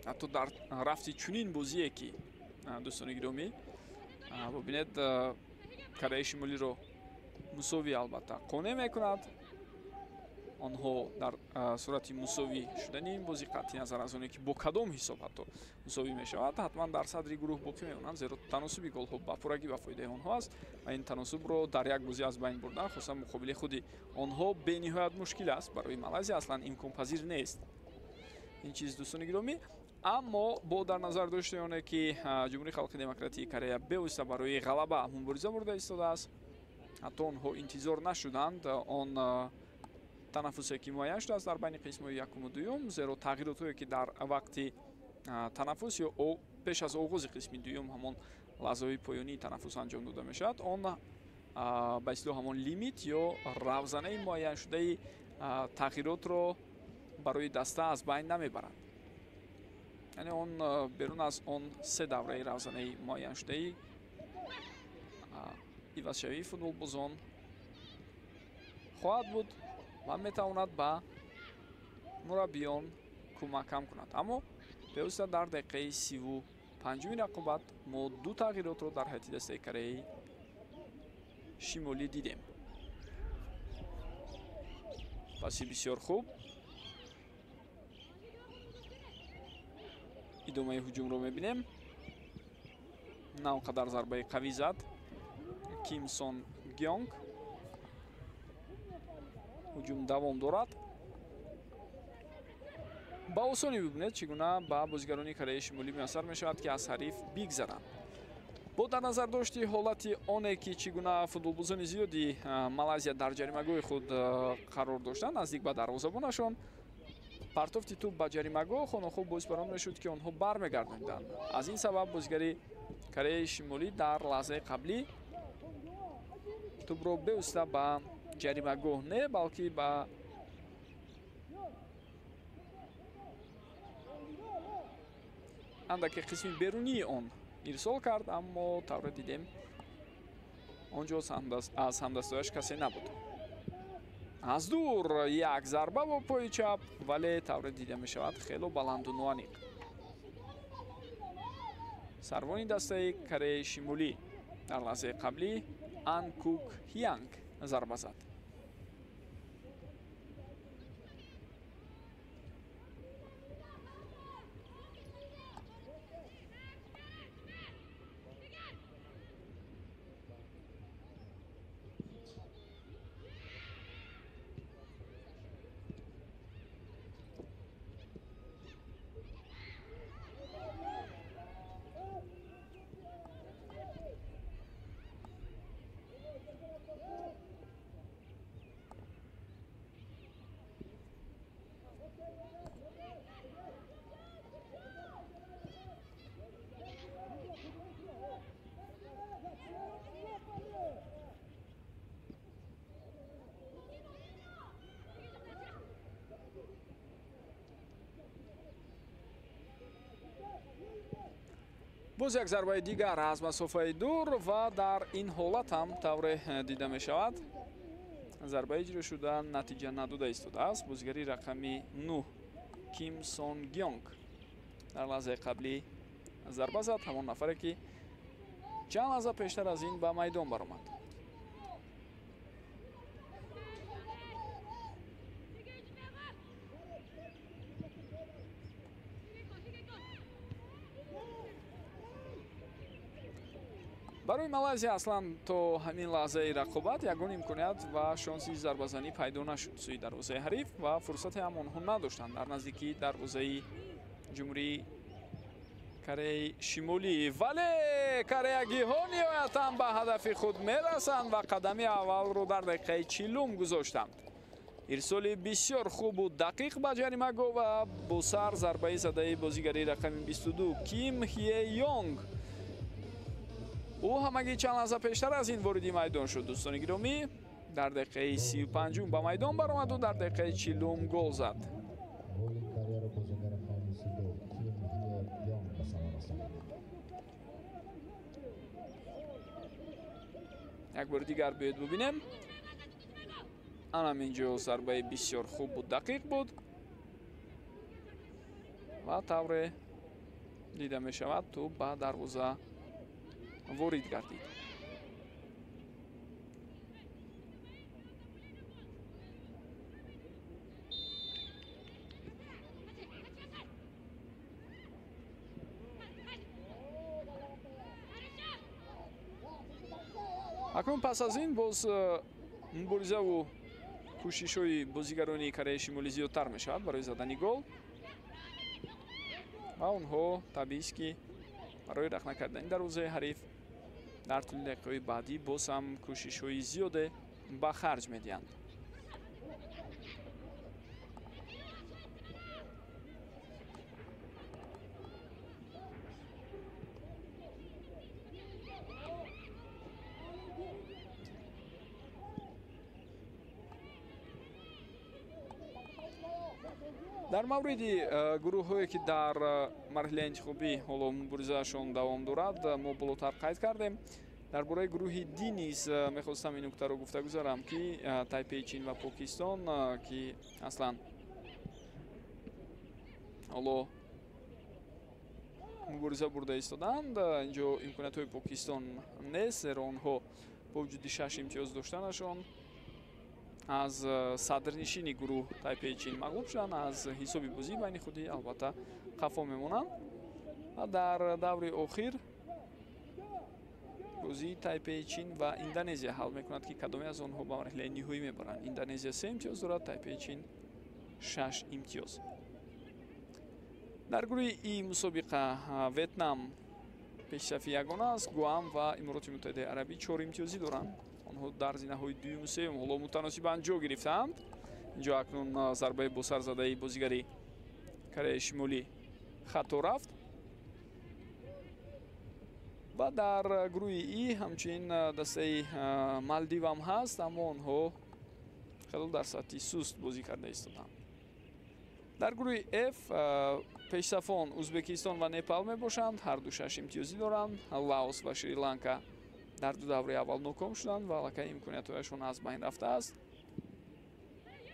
Ҳатто дар рафти чунин бозие ки дӯстони гиромӣ бубинед, Кореяи Шимолиро мусовӣ албатта қонеъ мекунад. Онҳо дар сурати мусовӣ шудани ин бозӣ, қатъи назар аз оне ки бо кадом ҳисоб ҳатто мусовӣ мешавад, ҳатман дар садри гурӯҳ боқӣ мемонанд, зеро таносуби голҳо ба пуррагӣ ба фоидаи онҳо аст ва ин таносубро дар як бозӣ аз байн бурдан, хусусан муқобили худи онҳо, бениҳоят мушкил аст. Барои Малайзия аслан имконпазир нест ин чиз, дӯстони гиромӣ. Аммо бо дар назар доштани оне ки Ҷумҳурии Халқи Демократии Корея бевосита барои ғалаба мубориза бурда истодааст, ҳатто онҳо интизор нашуданд он танаффусе ки муайян шудааст дар байни қисмҳои якуму дуюм, зеро тағйиротҳое ки дар вақти танаффус ё пеш аз оғози қисми дуюм, ҳамон лаҳзаҳои поёнии танаффус анҷом дода мешавад, он ба истилоҳ ҳамон лимит ё равзанаи муайяншудаи тағйиротро барои даста аз байн намебарад. Яъне он берун аз он се давраи равзанаи муайяншудаи ивазшавии футболбозон хоҳад буд ва метавонад ба мураббиён кӯмакам кунад. Аммо бевосита дар дақиқаи 35-уми рақобат мо ду тағйиротро дар ҳайати дастаи Кореяи Шимолӣ дидем. Паси бисёр хуб, идомаи ҳуҷумро мебинем. На он қадар зарбаи қавӣ зад Ким Сон Гёнг. Ҳуҷум давом дорад. Ба осонӣ бибинед, чӣ гуна ба бозигарони Кореяи Шимолӣ муяссар мешавад, ки аз ҳариф бигзаранд. Бо дар назар дошти ҳолати оне ки чӣ гуна футболбозони зиёди Малайзия дар ҷаримагоҳи худ қарор доштанд, наздик ба дарвозабонашон, партофти тӯб ба ҷаримагоҳ хонохо боис бар он мешуд, ки онҳо бармегардонданд. Аз ин сабаб бозигари Кореяи Шимолӣ дар лаҳзаи қаблӣ тӯбро бевосита ба ҷаримагоҳ не, балки ба андаке қисми берунии он ирсол кард, аммо тавре дидем он ҷо аз ҳамдастояш касе набуд. Аз дур як зарба бо пои чап, вале тавре дида мешавад хело баланду ноаниқ. Сарвони дастаи Кореяи Шимолӣ дар лаҳзаи қаблӣ Ан Кук Ҳянг зарба зад. Боз як зарбаи дигар аз масофаи дур ва дар ин ҳолат ҳам тавре дида мешавад зарбаи иҷро шуда натиҷа надода истодааст. Бозигари рақами 9 Ким Сон Гёнг дар лаҳзаи қаблӣ зарба зад, ҳамон нафаре ки чанд лаҳза пештар аз ин ба майдон баромад. Барои Малайзия аслан то ҳамин лаҳзаи рақобат ягон имконият ва шонси зарбазанӣ пайдо нашуд сӯи дарвозаи ҳариф ва фурсате ҳам онҳо надоштанд дар наздикии дарвозаи Ҷумҳурии Кореяи Шимолӣ. Вале кореягиҳо ниҳоятан ба ҳадафи худ мерасанд ва қадами аввалро дар дақиқаи 40 гузоштанд. Ирсоли бисёр хубу дақиқ ба ҷаримагоҳ ва бо сар зарбаи задаи бозигари рақами 22 Ким Хие Йонг. Ӯ ҳамагӣ чанд лаҳза пештар аз ин вориди майдон шуд. Дӯстони гиромӣ, дар дақиқаи 35 ба майдон баромаду дар дақиқаи 40 гол зад. Як бори дигар биёед бубинем. Анам инҷо зарбаи бисёр хубу дақиқ буд ва тавре дида мешавад, тӯб ба дарвоза ворид гардид. Акнун пас аз ин боз муборизаву кӯшишҳои бозигарони Кореяи Шимолӣ зиёдтар мешавад барои задани гол ва онҳо табиист, ки барои рахна кардани дарвозаи ҳариф дар тӯли дақиқаҳои баъдӣ боз ҳам кӯшишҳои зиёде ба харҷ медиҳанд. Дар мавриди гурӯҳҳое, ки дар марҳилаи интихобӣ ҳоло муборизаашон давом дорад, мо болотар қайд кардем. Дар бораи гурӯҳи Ди низ мехостам ин нуктаро гуфта гузарам, ки Тайпеи Чин ва Покистон, ки аслан ҳоло мубориза бурда истодаанд, инҷо имкониятҳои Покистон нест, зеро онҳо бо вуҷуди 6 имтиёз доштанашон аз садрнишини гурӯҳ Тайпеи Чин мағлуб шуданд, аз ҳисоби бозӣ байни худӣ албатта қафо мемонанд ва дар даври охир бозии Тайпеи Чин ва Индонезия ҳал мекунад, ки кадоме аз онҳо ба марҳилаи ниҳоӣ мебаранд. Индонезия 3 имтиёз дорад, Тайпеи Чин 6 имтиёз. Дар гурӯҳи И мусобиқа Ветнам пешсафи ягона аст. Гуам ва Имороти Муттаҳидаи Арабӣ 4 имтиёзӣ доранд. Онҳо дар зинаҳои дуюму сеюм ҳоло мутаносибан ҷо гирифтаанд. Инҷо акнун зарбаи босар задаи бозигари Кореяи Шимолӣ хато рафт. Ва дар гурӯҳи И ҳамчунин дастаи Малдивам ҳаст, аммо онҳо хело дар сатҳи суст бозӣ карда истоданд. Дар гурӯҳи Ф пешсафон Узбекистон ва Непал мебошанд, ҳар ду 6 имтиёзӣ доранд. Лаос ва Шри-Ланка дар ду давраи аввал ноком шуданд ва аллакай имкониятҳояшон аз байн рафтааст.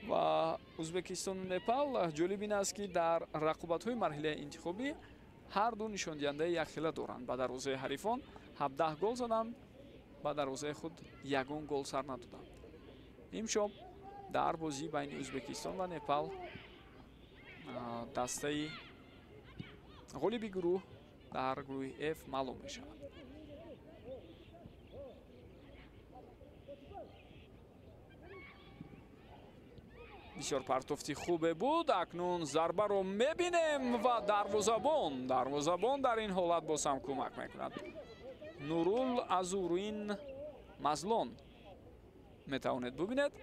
Ва Узбекистону Непал ҷолиб ин аст, ки дар рақобатҳои марҳилаи интихобӣ ҳар ду нишондиҳандаи якхела доранд. Ба дарвозаи ҳарифон 17 гол заданд, ба дарвозаи худ ягон гол сар надоданд. Имшоб дар бозӣ байни Узбекистон ва Непал дастаи ғолиби гурӯҳ дар гурӯҳи Ф маълум мешавад. Бисёр партофти хубе буд. Акнун зарбаро мебинем ва дарвозабон дар ин ҳолат боз ҳам кӯмак мекунад. Нурул Азурин Мазлон метавонед бубинед.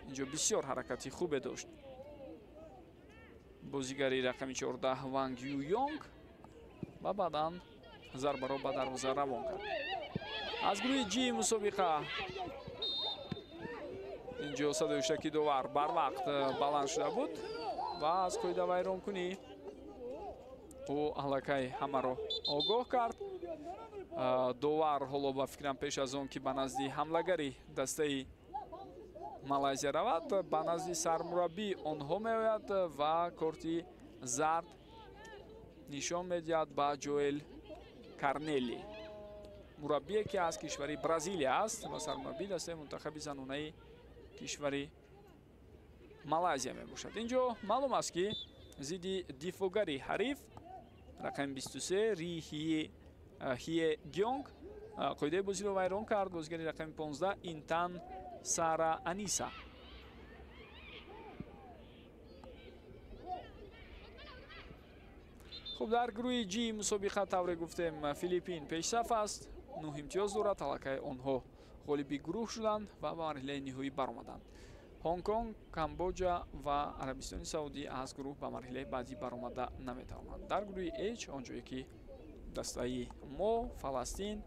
Инҷо бисёр ҳаракати хубе дошт бозигари рақами 14 Ванг Ю Йонг ва баъдан зарбаро ба дарвоза равон кард. Аз гурӯҳи Ҷи мусобиқа инҷо садои шаки довар барвақт баланд шуда буд ва аз қоидавайронкунӣ ӯ аллакай ҳамаро огоҳ кард. Довар ҳоло ба фикрам пеш аз он ки ба назди ҳамлагари дастаи Малайзия равад, ба назди сармураббӣ онҳо меояд ва корти зард нишон медиҳад ба Ҷоэл Карнели, мураббие ки аз кишвари Бразилия аст ва сармураббии дастаи мунтахаби занонаи кишвари Малайзия мебошад. Инҷо маълум аст, ки зидди дифоъгари ҳариф рақами 23 Ри Хие Гёнг қоидаи бозиро вайрон кард. Бозигари рақами 15 Интан Сара Аниса. Хуб, дар гурӯҳи Ҷи мусобиқа тавре гуфтем, Филиппин пешсаф аст, 9 имтиёз дорад. Аллакай онҳо ғолиби гурӯҳ шуданд ва ба марҳилаи ниҳоӣ баромаданд. Ҳонконг, Камбоҷа ва Арабистони Саудӣ аз гурӯҳ ба марҳилаи баъдӣ баромада наметавонанд. Дар гурӯҳи H, он ҷое ки дастаи мо, Фаластин,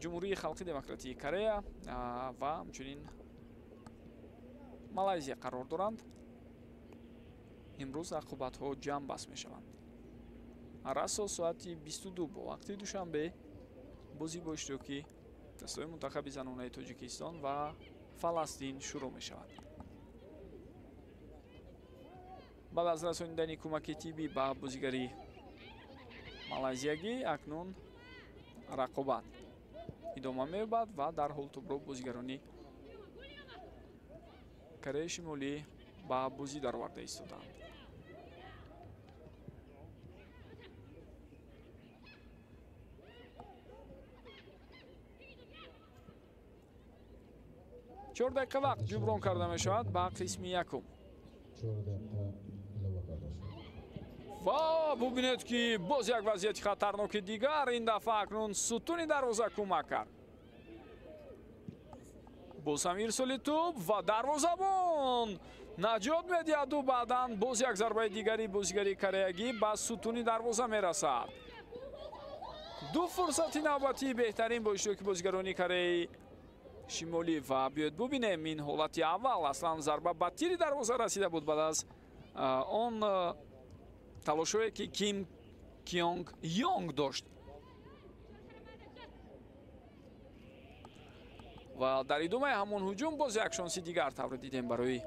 Ҷумҳурии Халқи Демократии Корея ва ҳамчунин Малайзия қарор доранд, имрӯз рақобатҳо ҷамъбаст мешаванд. Расо соати 22 бо вақти Душанбе бозӣ бо иштироки дастаҳои мунтахаби занонаи Тоҷикистон ва Фаластин шурӯъ мешавад. Баъд аз расонидани кӯмаки тиббӣ ба бозигари малайзиягӣ, акнун рақобат идома меёбад ва дарҳол тӯбро бозигарони Кореяи Шимолӣ ба бозӣ дароварда истоданд. 4 дақиқа вақт ҷуброн карда мешавад ба қисми якум. Ва бубинед, ки боз як вазъияти хатарноки дигар, ин дафъа акнун сутуни дарвоза кӯмак кард. Боз ҳам ирсоли тӯб ва дарвозабон наҷот медиҳаду баъдан боз як зарбаи дигари бозигари кореягӣ ба сутуни дарвоза мерасад. Ду фурсати навбатии беҳтарин бо иштироки бозигарони Кореяи Шимолӣ. Ва биёед бубинем ин ҳолати аввал. Аслан зарба ба тири дарвоза расида буд баъд аз он талошҳое ки Ким Кёнг Йонг дошт. Ва дар идомаи ҳамон ҳуҷум боз як шонси дигар тавре дидем барои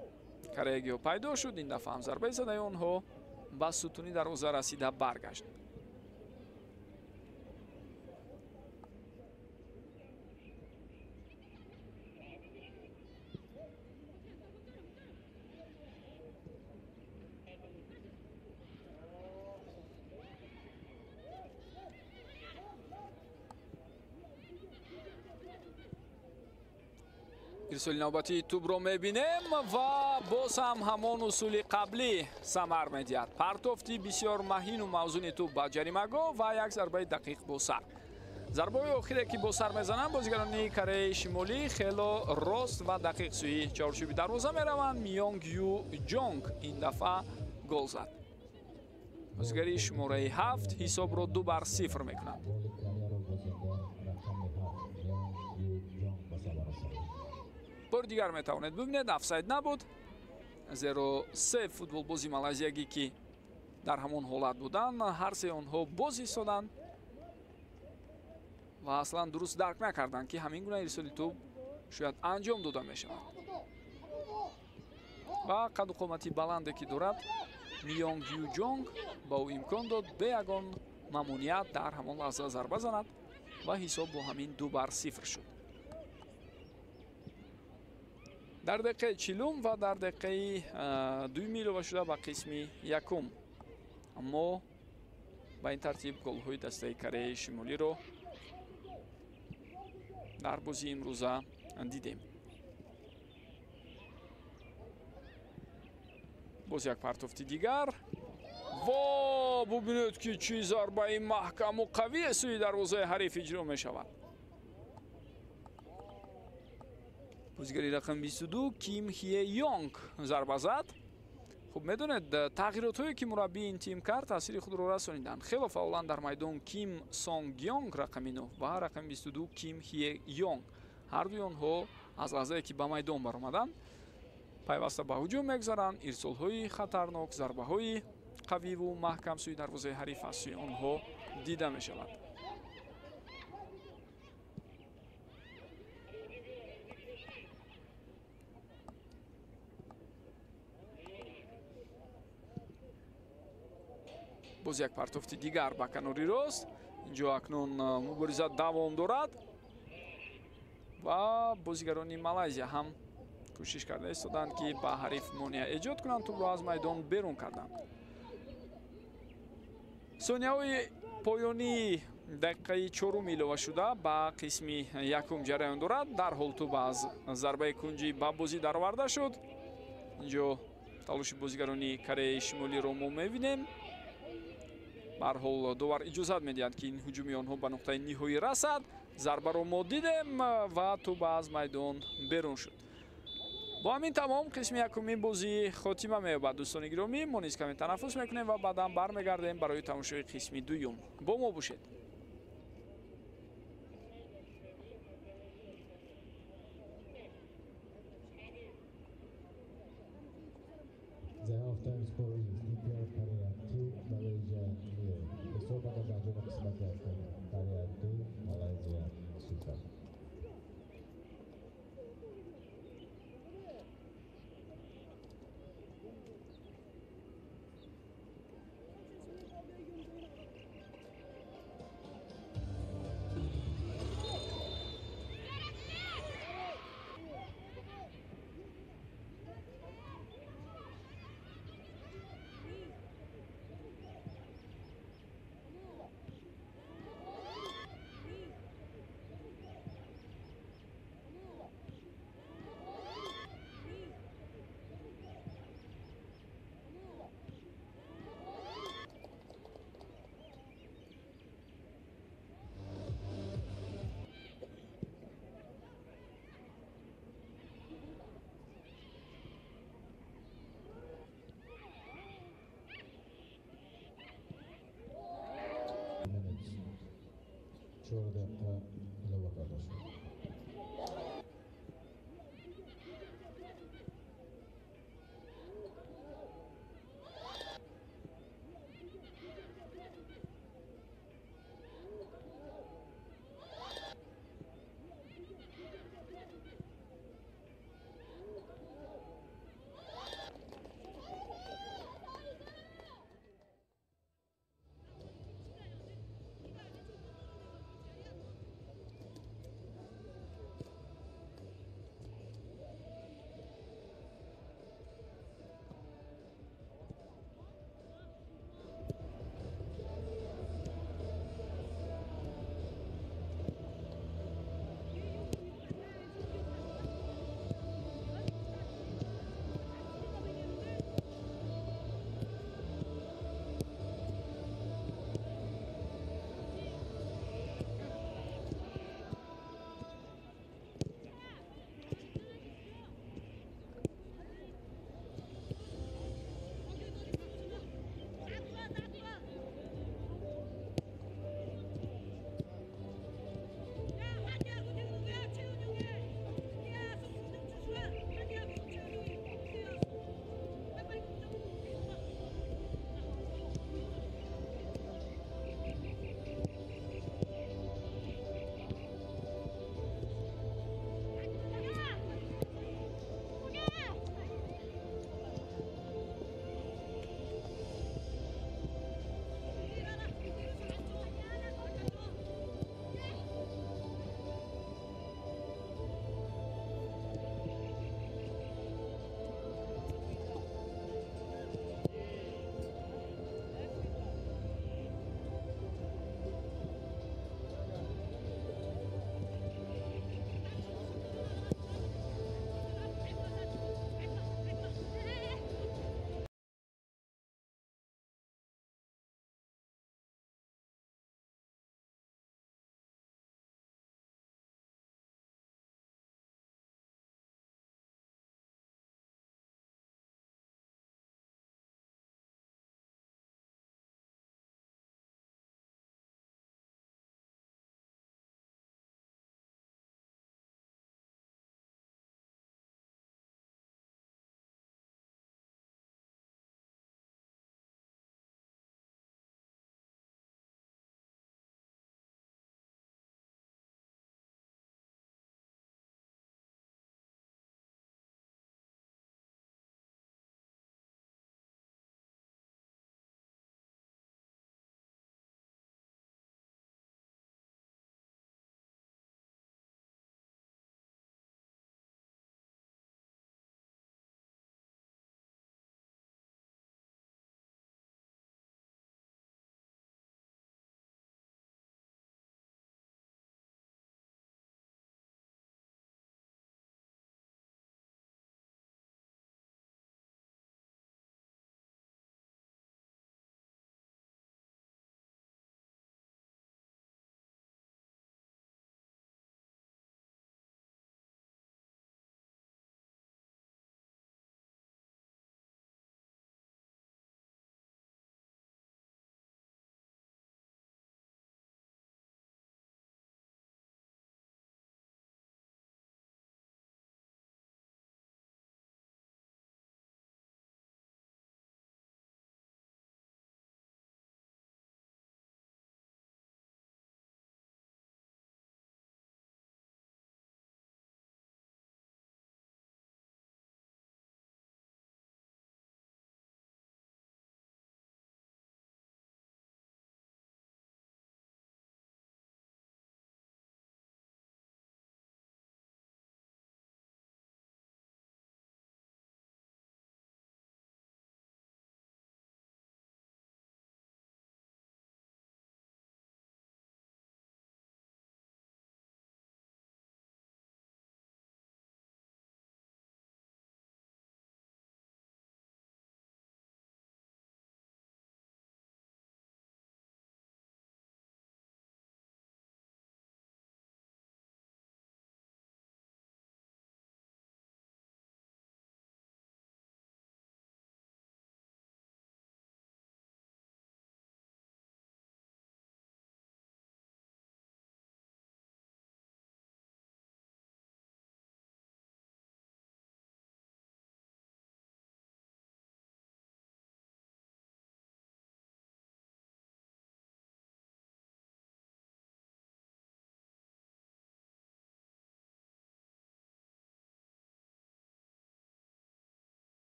кореягиҳо пайдо шуд. Ин дафъа ҳам зарбаи задаи онҳо ба сутуни дарвоза расида баргашт. Ирсоли навбатии тӯбро мебинем ва боз ҳам ҳамон усули қаблӣ самар медиҳад. Партофти бисёр маҳину мавзуни тӯб ба ҷаримагоҳ ва як зарбаи дақиқ бо сар. Зарбаҳои охире ки бо сар мезананд бозигарони Кореяи Шимолӣ хело рост ва дақиқ сӯи чаҳорчӯби дарвоза мераванд. Миёнг Ю Ҷонг ин дафъа гол зад. Бозигари шумораи 7 ҳисобро 2-0 мекунад. Бори дигар метавонед бибинед, офсайд набуд, зеро се футболбози малайзиягӣ ки дар ҳамон ҳолат буданд, ҳар се онҳо боз истоданд ва аслан дуруст дарк накарданд, ки ҳамин гуна ирсоли тӯб шояд анҷом дода мешавад. Ва қаду қомати баланде ки дорад Миёнг Ю Ҷонг ба ӯ имкон дод бе ягон мамоният дар ҳамон лаҳза зарба занад ва ҳисоб бо ҳамин 2-0 шуд. Дар дақиқаи 40 ва дар дақиқаи дуюми илова шуда ба қисми якум мо ба ин тартиб голҳои дастаи Кореяи Шимолиро дар бозии имрӯза дидем. Боз як партофти дигар. Во, бубинед, ки чӣ зарбаи маҳкаму қавие сӯи дарвозаи ҳариф иҷро мешавад. Бозигари рақами 22 Ким Хие Йонг зарба зад. Хуб медонед, тағйиротҳое ки мураббии ин тим кард таъсири худро расониданд. Хело фаъолан дар майдон Ким Сонг Йонг рақами 9 ва рақами 22 Ким Хие Йонг. Ҳардуи онҳо аз лаҳзае ки ба майдон баромаданд пайваста ба ҳуҷум мегузаранд. Ирсолҳои хатарнок, зарбаҳои қавиву маҳкам сӯи дарвозаи ҳариф аз сӯи онҳо дида мешавад. Боз як партофти дигар ба канори рост. Инҷо акнун мубориза давом дорад ва бозигарони Малайзия ҳам кӯшиш карда истоданд, ки ба ҳариф монеа эҷод кунанд, тӯбро аз майдон берун карданд. Сонияҳои поёнии дақиқаи чорум илова шуда ба қисми якум ҷараён дорад. Дарҳол тӯб аз зарбаи кунҷӣ ба бозӣ дароварда шуд. Инҷо талоши бозигарони Кореяи Шимолиро мо мебинем. Ба ҳар ҳол довар иҷозат медиҳанд, ки ин ҳуҷуми онҳо ба нуқтаи ниҳоӣ расад. Зарбаро мо дидем ва тӯб аз майдон берун шуд. Бо ҳамин тамом қисми якуми бозӣ хотима меёбад. Дӯстони гиромӣ, мо низ каме танаффус мекунем ва баъдан бармегардем барои тамошои қисми дуюм. Бо мо бошед. The half-time score is DPR Korea 2, Malaysia 0. ҳисоб аз анҷоми қисмати якум: Корея 2, Малайзия 0. 4 дақиқа илова карда шуд.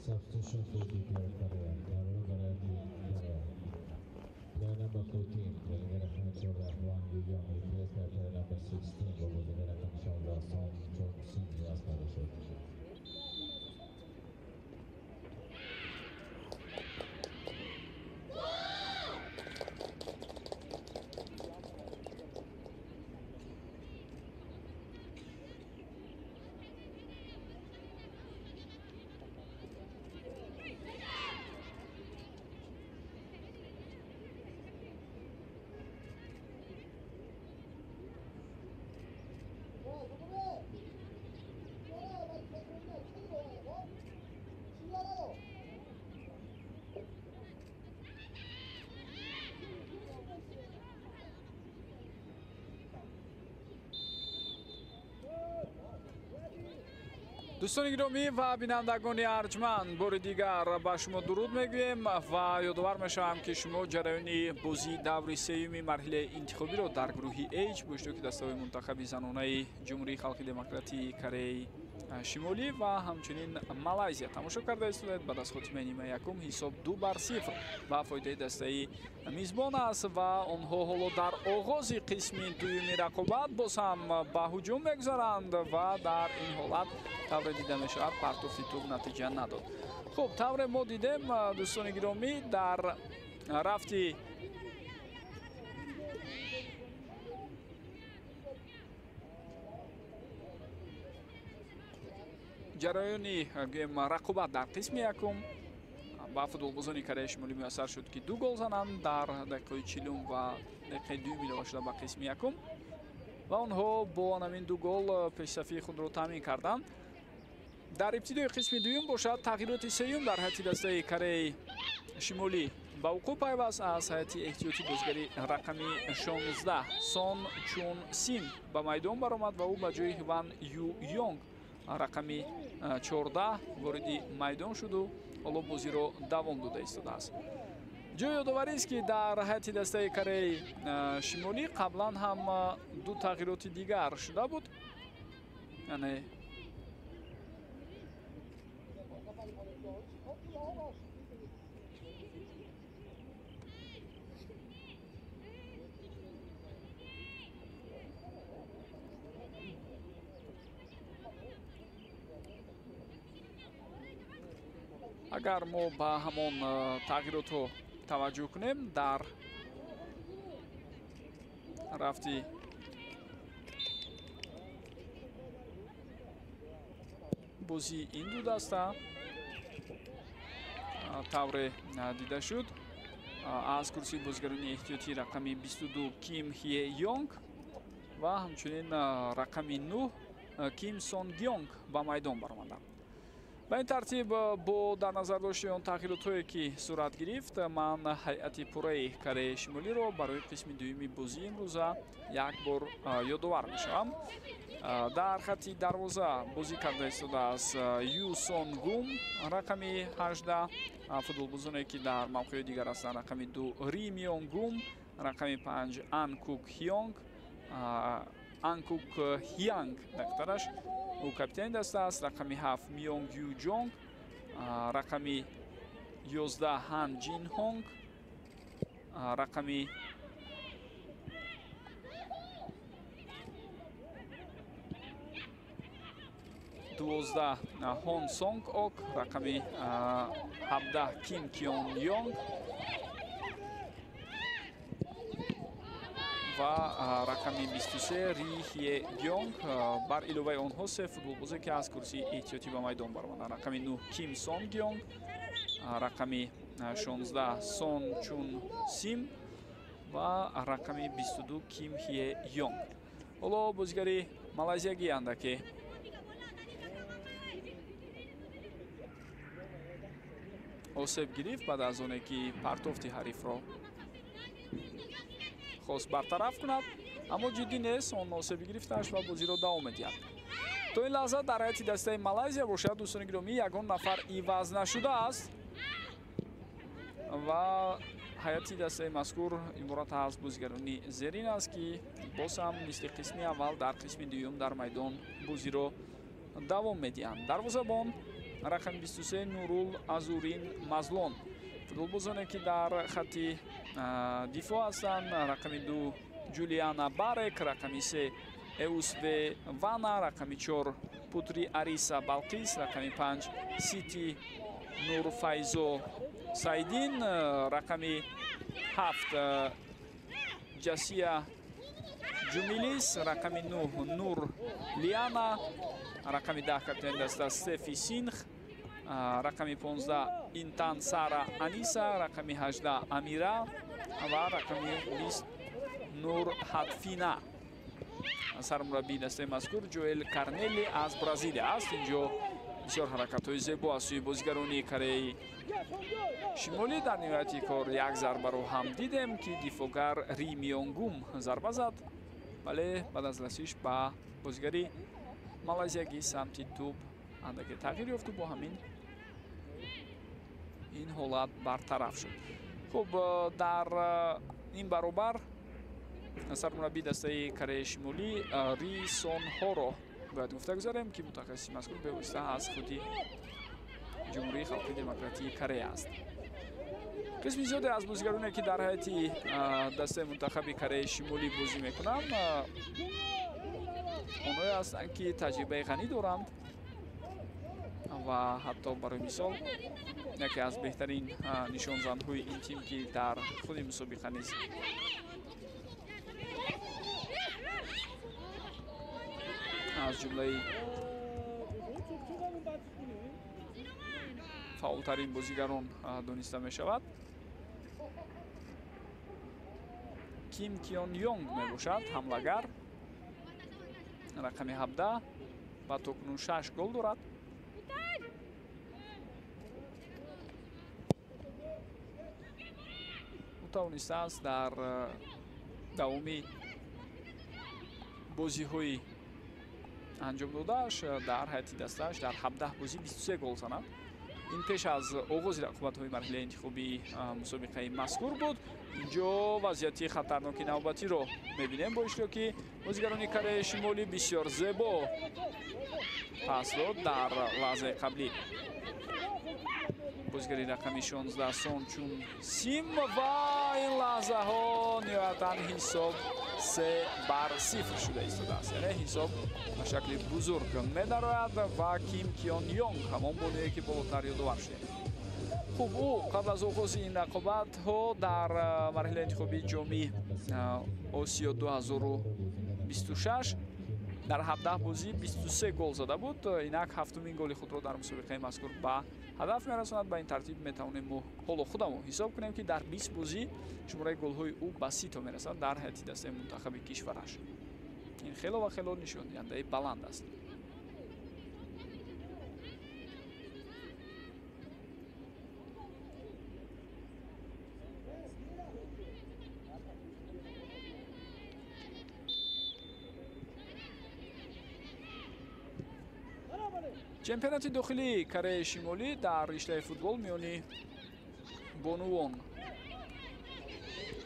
Substitution for DPR Korea. Player number 14, بازیگر رقم 14 Hwang Yu-young replaced by player number 16 با بازیگر رقم 16 Son Chun-sim عوض کرده شد. Дӯстони гиромӣ ва бинандагони арҷманд, бори дигар ба шумо дуруд мегӯем ва ёдовар мешавам, ки шумо ҷараёни бозии даври сеюми марҳилаи интихобиро дар гурӯҳи H бо иштироки дастаҳои мунтахаби занонаи Ҷумҳурии Халқи Демократии Кореяи Шимолӣ ва ҳамчунин Малайзия тамошо карда истодаед. Баъд аз хотимаи нимаи якум ҳисоб 2-0 ба фоидаи дастаи мизбон аст ва онҳо ҳоло дар оғози қисми дуюми рақобат боз ҳам ба ҳуҷум мегузаранд ва дар ин ҳолат тавре дида мешавад, партофти тӯб натиҷа надод. Хуб, тавре мо дидем, дӯстони гиромӣ, дар рафти ҷараёни гӯем рақобат дар қисми якум ба футболбозони Кореяи Шимолӣ муяссар шуд, ки 2 гол зананд дар дақиқаи 40 ва дақиқаи 2 илова шуда ба қисми якум ва онҳо бо ҳамин 2 гол пешсафии худро таъмин карданд. Дар ибтидои қисми дуюм бошад, тағйироти сеюм дар ҳайати дастаи Кореяи Шимолӣ ба вуқӯъ пайваст. Аз ҳайати эҳтиётӣ бозигари рақами 16 Сон Чун Сим ба майдон баромад ва ӯ ба ҷои Хван Ю Йонг рақами 14 вориди майдон шуду ҳоло бозиро давом дода истодааст. Ҷои ёдоварист, ки дар ҳайати дастаи Кореяи Шимолӣ қаблан ҳам 2 тағйироти дигар шуда буд, яъне агар мо ба ҳамон тағйиротҳо таваҷҷӯҳ кунем, дар рафти бозии ин ду даста тавре дида шуд, аз курсии бозигарони эҳтиётӣ рақами 22 Ким Хие Йонг ва ҳамчунин рақами 9 Ким Сон Гёнг ба майдон баромаданд. Ба ин тартиб, бо дар назар дошти он тағйиротҳое, ки сурат гирифт, ман ҳайати пурраи Кореяи Шимолиро барои қисми дуюми бозии имрӯза як бор ёдовар мешавам. Дар хатти дарвоза бозӣ карда истодааст Ю Сон Гум рақами 18, футболбозоне, ки дар мавқеъҳои дигар ҳастанд, рақами 2 Ри Мион Гум, рақами 5 Ан Кук Хёнг, Ан Кук Хянг дақтараш, ӯ капитани даста аст, рақами 7 Мионг Ю Ҷонг, рақами 11 Хан Ҷин Ҳонг, рақами 12 Хон Сонг Ок, рақами 17 Ким Кион Йонг ва рақами 23 Ри Хие Гёнг. Бар иловаи онҳо се футболбозе, ки аз курсии эҳтиётӣ ба майдон баромаданд: рақами 9 Ким Сон Гёнг, рақами 16 Сон Чун Сим ва рақами 22 Ким Хие Йонг. Ҳоло бозигари малайзиягӣ андаке осеб гирифт баъд аз оне ки партофти ҳарифро хост бартараф кунад, аммо ҷиддӣ нест, он осеби гирифтааш ва бозиро давом медиҳад. То ин лаҳза дар ҳайати дастаи Малайзия бошад, дӯстони гиромӣ, ягон нафар иваз нашудааст ва ҳайати дастаи мазкур иборат аз бозигарони зерин аст, ки боз ҳам мисли қисми аввал дар қисми дуюм дар майдон бозиро давом медиҳанд. Дарвозабон Рақами 23 Нурул Азурин Мазлон. Футболбозоне ки дар хатти дифоъ ҳастанд: рақами 2 Ҷулиана Барек, рақами 3 Эусве Вана, рақами 4 Путри Ариса Балқис, рақами 5 Сити Нурфайзо Сайдин, рақами 7 Ҷасия Ҷумилис, рақами 9 Нур Лиана, рақами 10 капитани даста Стефи Синх, рақами 15 Интан Сара Аниса, рақами 18 Амира ва рақами 20 Нур Ҳатфина. Сармураббии дастаи мазкур Ҷоэл Карнелли аз Бразилия аст. Инҷо бисёр ҳаракатҳои зебо аз сӯи бозигарони Кореяи Шимолӣ. Дар ниҳояти кор як зарбаро ҳам дидем, ки дифоъгар Ри Мионгум зарба зад, вале баъд аз расиш ба бозигари малайзиягӣ самти тӯб андаке тағйир ёфту бо ҳамин ин ҳолат бартараф шуд. Хуб, дар ин баробар сармураббии дастаи Кореяи Шимолӣ Ри Сон Ҳоро бояд гуфта гузарем, ки мутахассиси мазкур бевосита аз худи Ҷумҳурии Халқии Демократии Корея аст. Қисми зиёде аз бозигароне, ки дар ҳайати дастаи мунтахаби Кореяи Шимолӣ бозӣ мекунанд, онҳое ҳастанд, ки таҷрибаи ғанӣ доранд ва ҳатто барои мисол яке аз беҳтарин нишонзанҳои ин тим, ки дар худи мусобиқа низ аз ҷумлаи фаъолтарин бозигарон дониста мешавад, Ким Кион Йонг мебошад, ҳамлагар, рақами 17 ва то кунун 6 гол дорад. Ӯ тавонистааст дар давоми бозиҳои анҷом додааш дар ҳайати дастааш дар 17 бозӣ 23 гол занад. Ин пеш аз оғози рақобатҳои марҳилаи интихобии мусобиқаи мазкур буд. Инҷо вазъияти хатарноки навбатиро мебинем бо иштироки бозигарони Кореяи Шимолӣ. Бисёр зебо пас дод дар лаҳзаи қаблӣ бозигари рақами 16 Сон Чун Сим ва ин лаҳзаҳо ниҳоятан ҳисоб 3-0 шуда истодааст. Яъне ҳисоб ба шакли бузург медарояд ва Ким Кион Йонг ҳамон бонуе, ки болотар ёдовар шудем. Хуб, ӯ қабл аз оғози ин рақобатҳо дар марҳилаи интихобии ҷоми Осиё 2026 дар 17 бозӣ 23 гол зада буд. Инак ҳафтумин голи худро дар мусобиқаи мазкур ба ҳадаф мерасонад. Ба ин тартиб метавонем мо ҳоло худамо ҳисоб кунем, ки дар 20 бозӣ шумораи голҳои ӯ ба 30 то мерасад дар ҳайати дастаи мунтахаби кишвараш. Ин хело ва хело нишондиҳандаи баланд аст. Чемпионати дохилии Кореяи Шимолӣ дар риштаи футбол миёни бонувон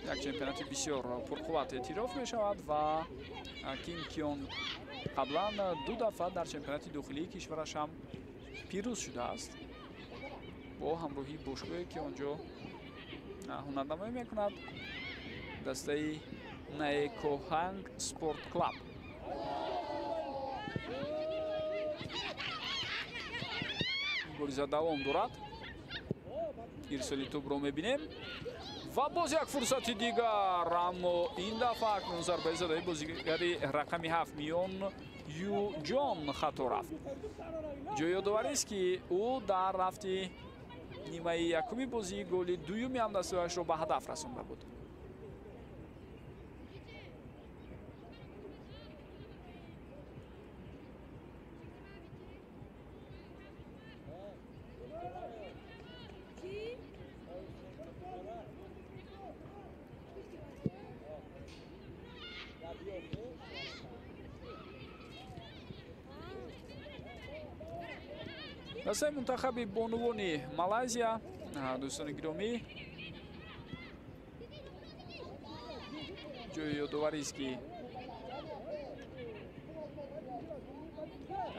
як чемпионати бисёр пурқувват эътироф мешавад ва Ким Кион қаблан ду дафъа дар чемпионати дохилии кишвараш ҳам пирӯз шудааст бо ҳамроҳии бошгоҳе, ки он ҷо ҳунарнамоӣ мекунад, дастаи Наекоҳанг Спорт Клаб. Мубориза давом дорад. Ирсоли тӯбро мебинем ва боз як фурсати дигар, аммо ин дафъа акнун зарбаи задаи бозигари рақами 7 Миён Ю Ҷон хато рафт. Ҷои ёдоварист, ки ӯ дар рафти нимаи якуми бозӣ голи дуюми ҳамдастаашро ба ҳадаф расонда буд. Дастаи мунтахаби бонувони Малайзия, дӯстони гиромӣ, ҷои ёдоварист, ки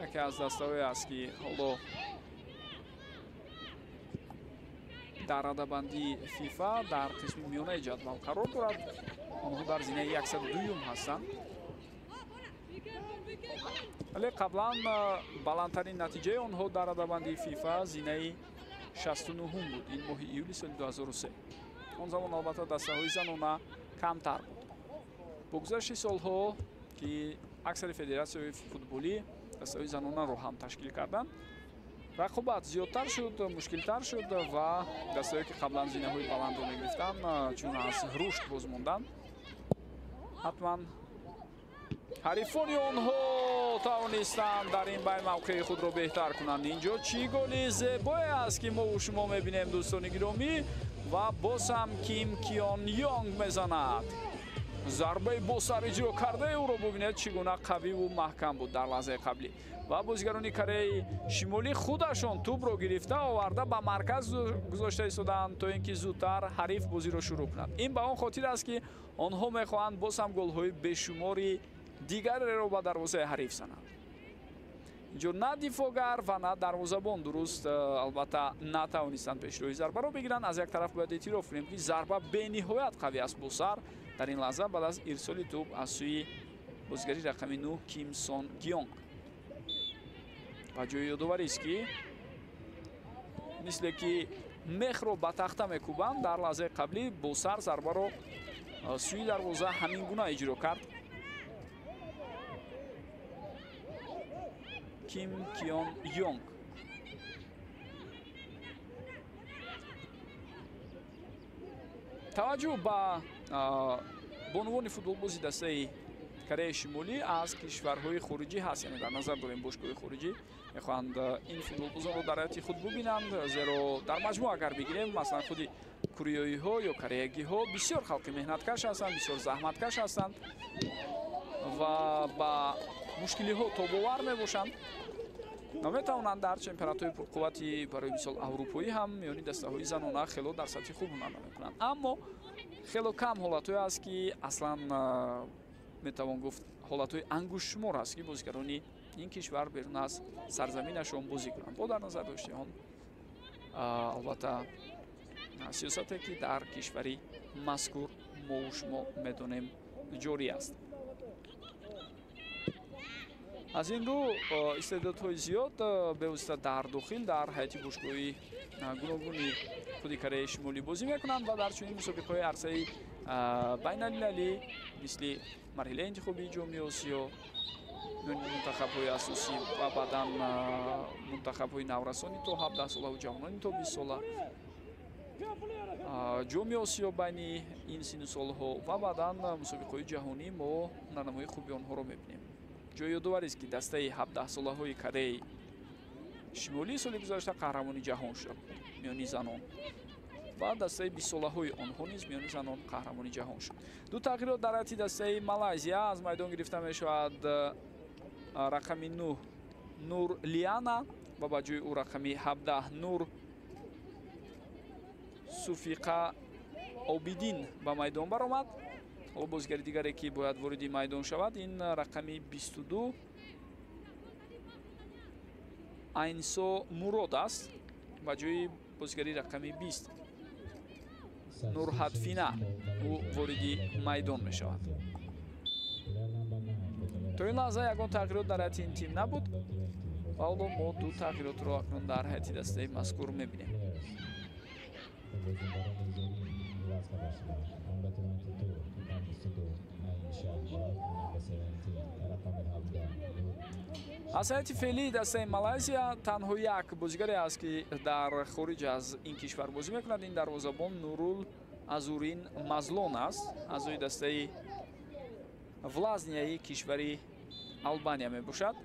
яке аз дастаҳое аст, ки ҳоло Дар радабандии ФИФА дар қисми миёнаи ҷадвал қарор дорад. Онҳо дар зинаи 102-юм ҳастанд. Вале қаблан баландтарин натиҷаи онҳо дар радабандии ФИФА зинаи 69-ум буд. Ин моҳи июли соли 2003. Он замон албатта дастаҳои занона камтар буд. Бо гузашти солҳо, ки аксари федератсияҳои футболӣ дастаҳои занонаро ҳам ташкил карданд, рақобат зиёдтар шуд, мушкилтар шуд ва дастаҳое ки қаблан зинаҳои баландро мегирифтанд, чун аз рушд боз монданд, ҳатман ҳарифони онҳо тавонистанд дар ин байн мавқеи худро беҳтар кунанд. Инҷо чӣ голи зебое аст, ки мову шумо мебинем, дӯстони гиромӣ, ва боз ҳам Ким Кион Йонг мезанад. Зарбаи босар иҷро кардаи ӯро бубинед, чӣ гуна қавиву маҳкам буд дар лаҳзаи қаблӣ. Ва бозигарони Кореяи Шимолӣ худашон тӯбро гирифта оварда ба марказ гузошта истоданд, то ин ки зудтар ҳариф бозиро шурӯъ кунад. Ин ба он хотир аст, ки онҳо мехоҳанд боз ҳам голҳои бешумори дигареро ба дарвозаи ҳариф зананд. Инҷо на дифоъгар ва на дарвозабон дуруст албатта натавонистанд пешроҳи зарбаро бигиранд. Аз як тараф бояд эътироф кунем, ки зарба бениҳоят қавӣ аст босар. Дар ин лаҳза баъд аз ирсоли тӯб аз сӯи бозигари рақами 9 Ким Сон Гионг. Ва ҷои ёдоварист, ки мисле ки мехро ба тахта мекӯбанд, дар лаҳзаи қаблӣ босар зарбаро сӯи дарвоза ҳамин гуна иҷро кард Ким Кион Йонг. Таваҷҷӯҳ ба бонувони футболбози дастаи Кореяи Шимолӣ аз кишварҳои хориҷӣ ҳаст, яъне дар назар дорем бошгоҳи хориҷӣ мехоҳанд ин футболбозонро дар ҳайати худ бубинанд, зеро дар маҷмӯъ агар бигирем, масалан худи кореёиҳо ё кореягиҳо бисёр халқи меҳнаткаш ҳастанд, бисёр заҳматкаш ҳастанд ва ба мушкилиҳо тобовар мебошанд ва метавонанд дар чемпионатҳои пурқуввати барои мисол аврупоӣ ҳам миёни дастаҳои занона хело дар сатҳи хуб ҳунарнамоӣ мекунанд. Аммо хело кам ҳолатҳое аст, ки аслан метавон гуфт ҳолатҳои ангуштшумор аст, ки бозигарони ин кишвар берун аз сарзаминашон бозӣ кунанд. Бо дар назар дошти он албатта сиёсате, ки дар кишвари мазкур мову шумо медонем ҷорӣ аст. Аз ин рӯ истеъдодҳои зиёд бевосита дар дохил дар ҳайати бошгоҳи гуногуни худи Кореяи Шимолӣ бозӣ мекунанд ва дар чунин мусобиқаҳои арсаи байналмилалӣ мисли марҳилаи интихобии Ҷоми Осиё, мунтахабҳои асосӣ ва баъдан мунтахабҳои наврасони то 17 сола ва ҷавонони то 20 сола, Ҷоми Осиё байни ин синну солҳо ва баъдан мусобиқаҳои ҷаҳонӣ мо ҳунарнамоии хуби онҳоро мебинем. Ҷои ёдоварист, ки дастаи 17-солаҳои Кореяи Шимолӣ соли гузашта қаҳрамони ҷаҳон шуда буд миёни занон ва дастаи 20-солаҳои онҳо низ миёни занон қаҳрамони ҷаҳон шуд. Ду тағйирот дар ҳайати дастаи Малайзия аз майдон гирифта мешавад. Рақами 9 Нур Лиана ва ба ҷои ӯ рақами 17 Нур Суфиқа Обидин ба майдон баромад. Ҳоло бозигари дигаре, ки бояд вориди майдон шавад, ин рақами 22 Айнсо Мурод аст ба ҷои бозигари рақами 20 Нурҳатфина ӯ вориди майдон мешавад. То ин лаҳза ягон тағйирот дар ҳайати ин тим набуд ва ҳоло мо ду тағйиротро акнун дар ҳайати дастаи мазкур мебинем. Аз ҳайати феълии дастаи Малайзия танҳо як бозигаре аст, ки дар хориҷ аз ин кишвар бозӣ мекунад. Ин дарвозабон Нурул Азурин Мазлон аст, аъзои дастаи Влазнияи кишвари Албания мебошад.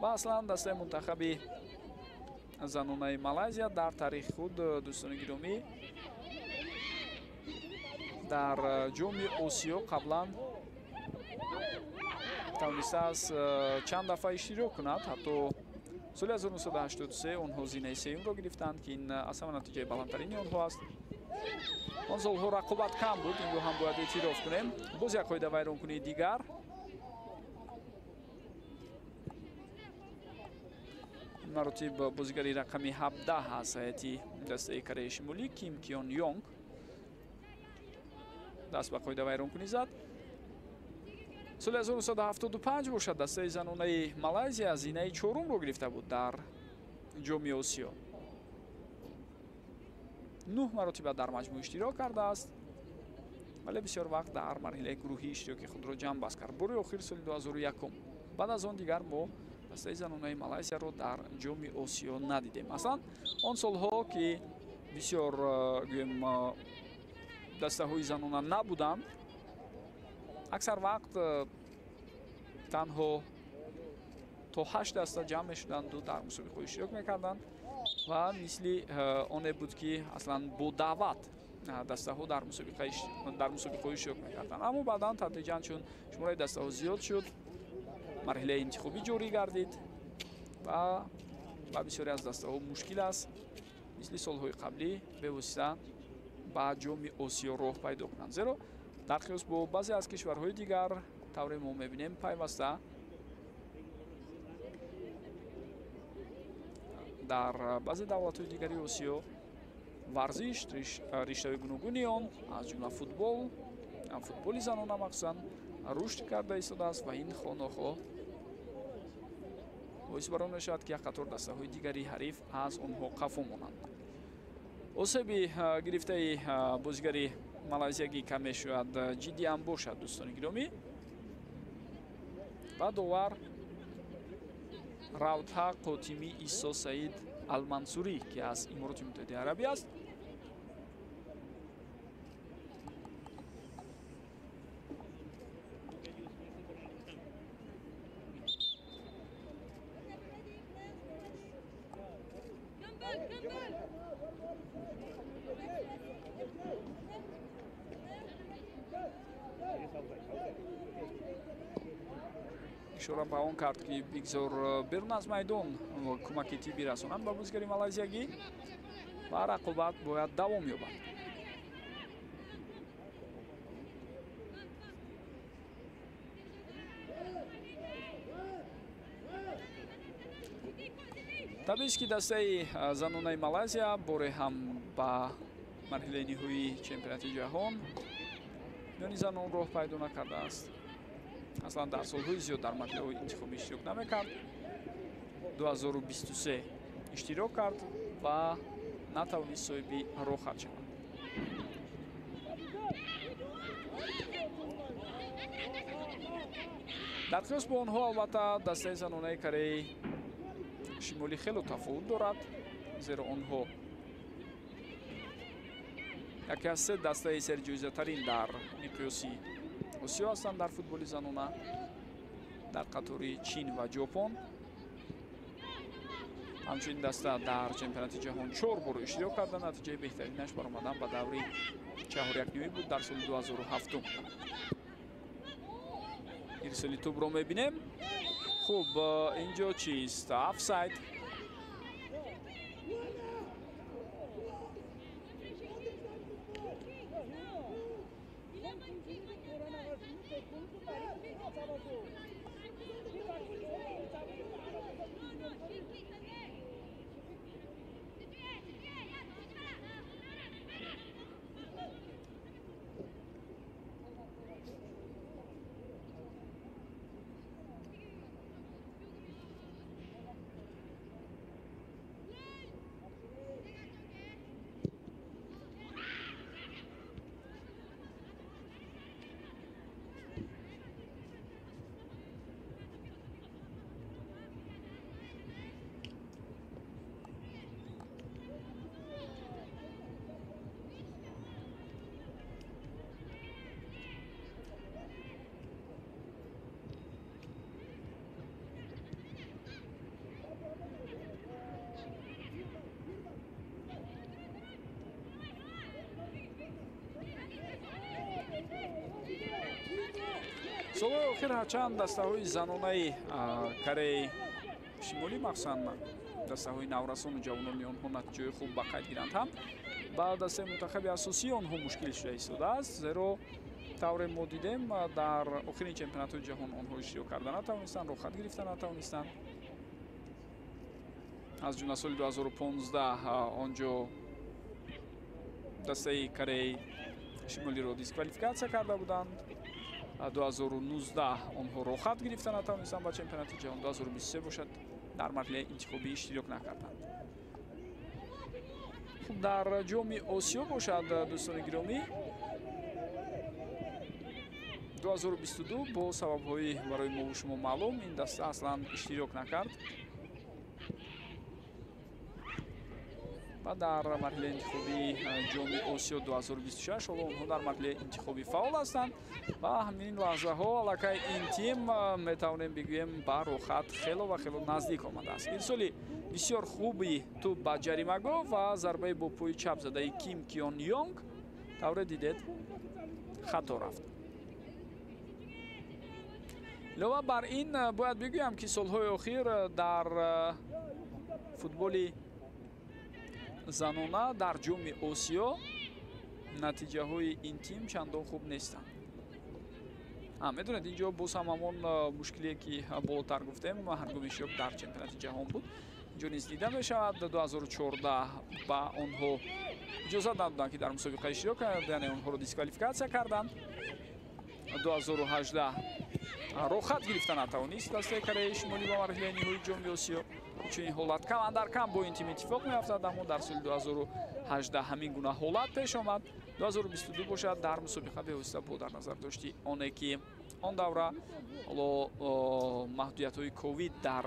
Ва аслан дастаи мунтахаби занонаи Малайзия дар таърихи худ, дӯстони гиромӣ, дар Ҷоми Осиё қаблан тавонистааст чанд дафъа иштирок кунад, ҳатто Соли 1983 онҳо зинаи сеюмро гирифтанд, ки ин аз ҳама натиҷаи баландтарини онҳо аст. Он солҳо рақобат кам буд, инро ҳам бояд эътироф кунем. Боз як қоидавайронкунии дигар. Маротиб бозигари рақами 17 аз ҳайати дастаи Кореяи Шимолӣ Ким Кион Йонг даст ба қоидавайронкунӣ зад. Соли 1975 бошад, дастаи занонаи Малайзия зинаи чорумро гирифта буд дар ҷоми Осиё. 9 маротиба дар маҷмӯъ иштирок кардааст, вале бисёр вақт дар марҳилаи гурӯҳӣ иштироки худро ҷамъбаст кард. Бори охир соли 2001. Баъд аз он дигар мо дастаи занонаи Малайзияро дар ҷоми Осиё надидем. Аслан он солҳо, ки бисёр гӯем дастаҳои занона набуданд, аксар вақт танҳо то 8 даста ҷамъ мешуданду дар мусобиқаҳо иштирок мекарданд ва мисли оне буд, ки аслан бо даъват дастаҳо дар мусобиқаҳо иштирок мекарданд. Аммо баъдан тадриҷан чун шумораи дастаҳо зиёд шуд, марҳилаи интихобӣ ҷорӣ гардид ва ба бисёре аз дастаҳо мушкил аст мисли солҳои қаблӣ бевосита ба ҷоми Осиё роҳ пайдо кунанд. Зеро дар қиёс бо баъзе аз кишварҳои дигар, тавре мо мебинем, пайваста дар баъзе давлатҳои дигари Осиё варзиш, риштаҳои гуногуни он, аз ҷумла футбол, футболи занона махсусан рушд карда истодааст ва ин хонохо боис бар он мешавад, ки як қатор дастаҳои дигари ҳариф аз онҳо қафо монанд. Осеби гирифтаи бозигари малайзиягӣ кам мешавад, ҷиддӣ ҳам бошад, дӯстони гиромӣ. Ва довар Равтҳа Қотимӣ Исо Саид Алмансурӣ, ки аз Имороти Муттаҳидаи Арабӣ аст, ишора ба он кард, ки бигзор берун аз майдон кӯмаки тиббӣ расонанд ба бозигари малайзиягӣ ва рақобат бояд давом ёбад. Табиист, ки дастаи занонаи Малайзия боре ҳам ба марҳилаи ниҳоии чемпионати ҷаҳон миёни занон роҳ пайдо накардааст. Аслан дар солҳои зиёд дар марҳилаҳои интихобӣ иштирок намекард. 2023 иштирок кард ва натавонист соҳиби роҳхат шавад. Дар қиёс бо онҳо албатта дастаи занонаи Кореяи Шимолӣ хело тафовут дорад, зеро онҳо яке аз се дастаи серҷоизатарин дар миқёси Осиё ҳастанд дар футболи занона, дар қатори Чин ва Ҷопон. Ҳамчунин даста дар чемпионати ҷаҳон 4 бор иштирок карда, натиҷаи беҳтаринаш баромадан ба даври чаҳорякниҳоӣ буд дар соли 2007. Ирсоли тӯбро мебинем. Хуб, инҷо чист? Офсайд. Солҳои охир ҳарчанд дастаҳои занонаи Кореяи Шимолӣ, махсусан дастаҳои наврасону ҷавонони онҳо натиҷаҳои хуб ба қайд гиранд ҳам, ба дастаи мунтахаби асосии онҳо мушкил шуда истодааст, зеро тавре мо дидем дар охирин чемпионатҳои ҷаҳон онҳо иштирок карда натавонистанд, роҳхат гирифта натавонистанд. Аз ҷумла соли 2015 онҷо дастаи Кореяи Шимолиро дисквалификатсия карда буданд. 2019 онҳо роҳхат гирифта натавонистанд ба чемпионати ҷаҳон. 2023 бошад дар марҳилаи интихобӣ иштирок накарданд. Хуб, дар ҷоми Осиё бошад, дӯстони гиромӣ, 2022 бо сабабҳои барои мову шумо маълум ин даста аслан иштирок накард ва дар марҳилаи интихобии ҷоми Осиё 2026 ҳоло онҳо дар марҳилаи интихобӣ фаъол ҳастанд ва ҳамин лаҳзаҳо аллакай ин тим метавонем бигӯем ба роҳхат хело ва хело наздик омадааст. Ирсоли бисёр хуби тӯб ба ҷаримагоҳ ва зарбаи бо пои чап задаи Ким Кион Йонг тавре дидед хато рафт. Илова бар ин бояд бигӯям, ки солҳои охир дар футболи занона дар ҷоми Осиё натиҷаҳои ин тим чандон хуб нестанд. Медонед, инҷо боз ҳам ҳамон мушкилие ки болотар гуфтем ҳангоми иштирок дар чемпионати ҷаҳон буд, инҷо низ дида мешавад. 2014 ба онҳо иҷозат надоданд, ки дар мусобиқа иштирок кунанд, яъне онҳоро дисквалификатсия карданд. 2018 роҳхат гирифта натавонист дастаи Кореяи Шимолӣ ба марҳилаи ниҳоии ҷоми Осиё. Чунин ҳолат кам андар кам бо ин тим иттифоқ меафтад, аммо дар соли 2018 ҳамин гуна ҳолат пеш омад. 2022 бошад дар мусобиқа бевосита бо дар назар дошти оне ки он давра ҳоло маҳдудиятҳои ковид дар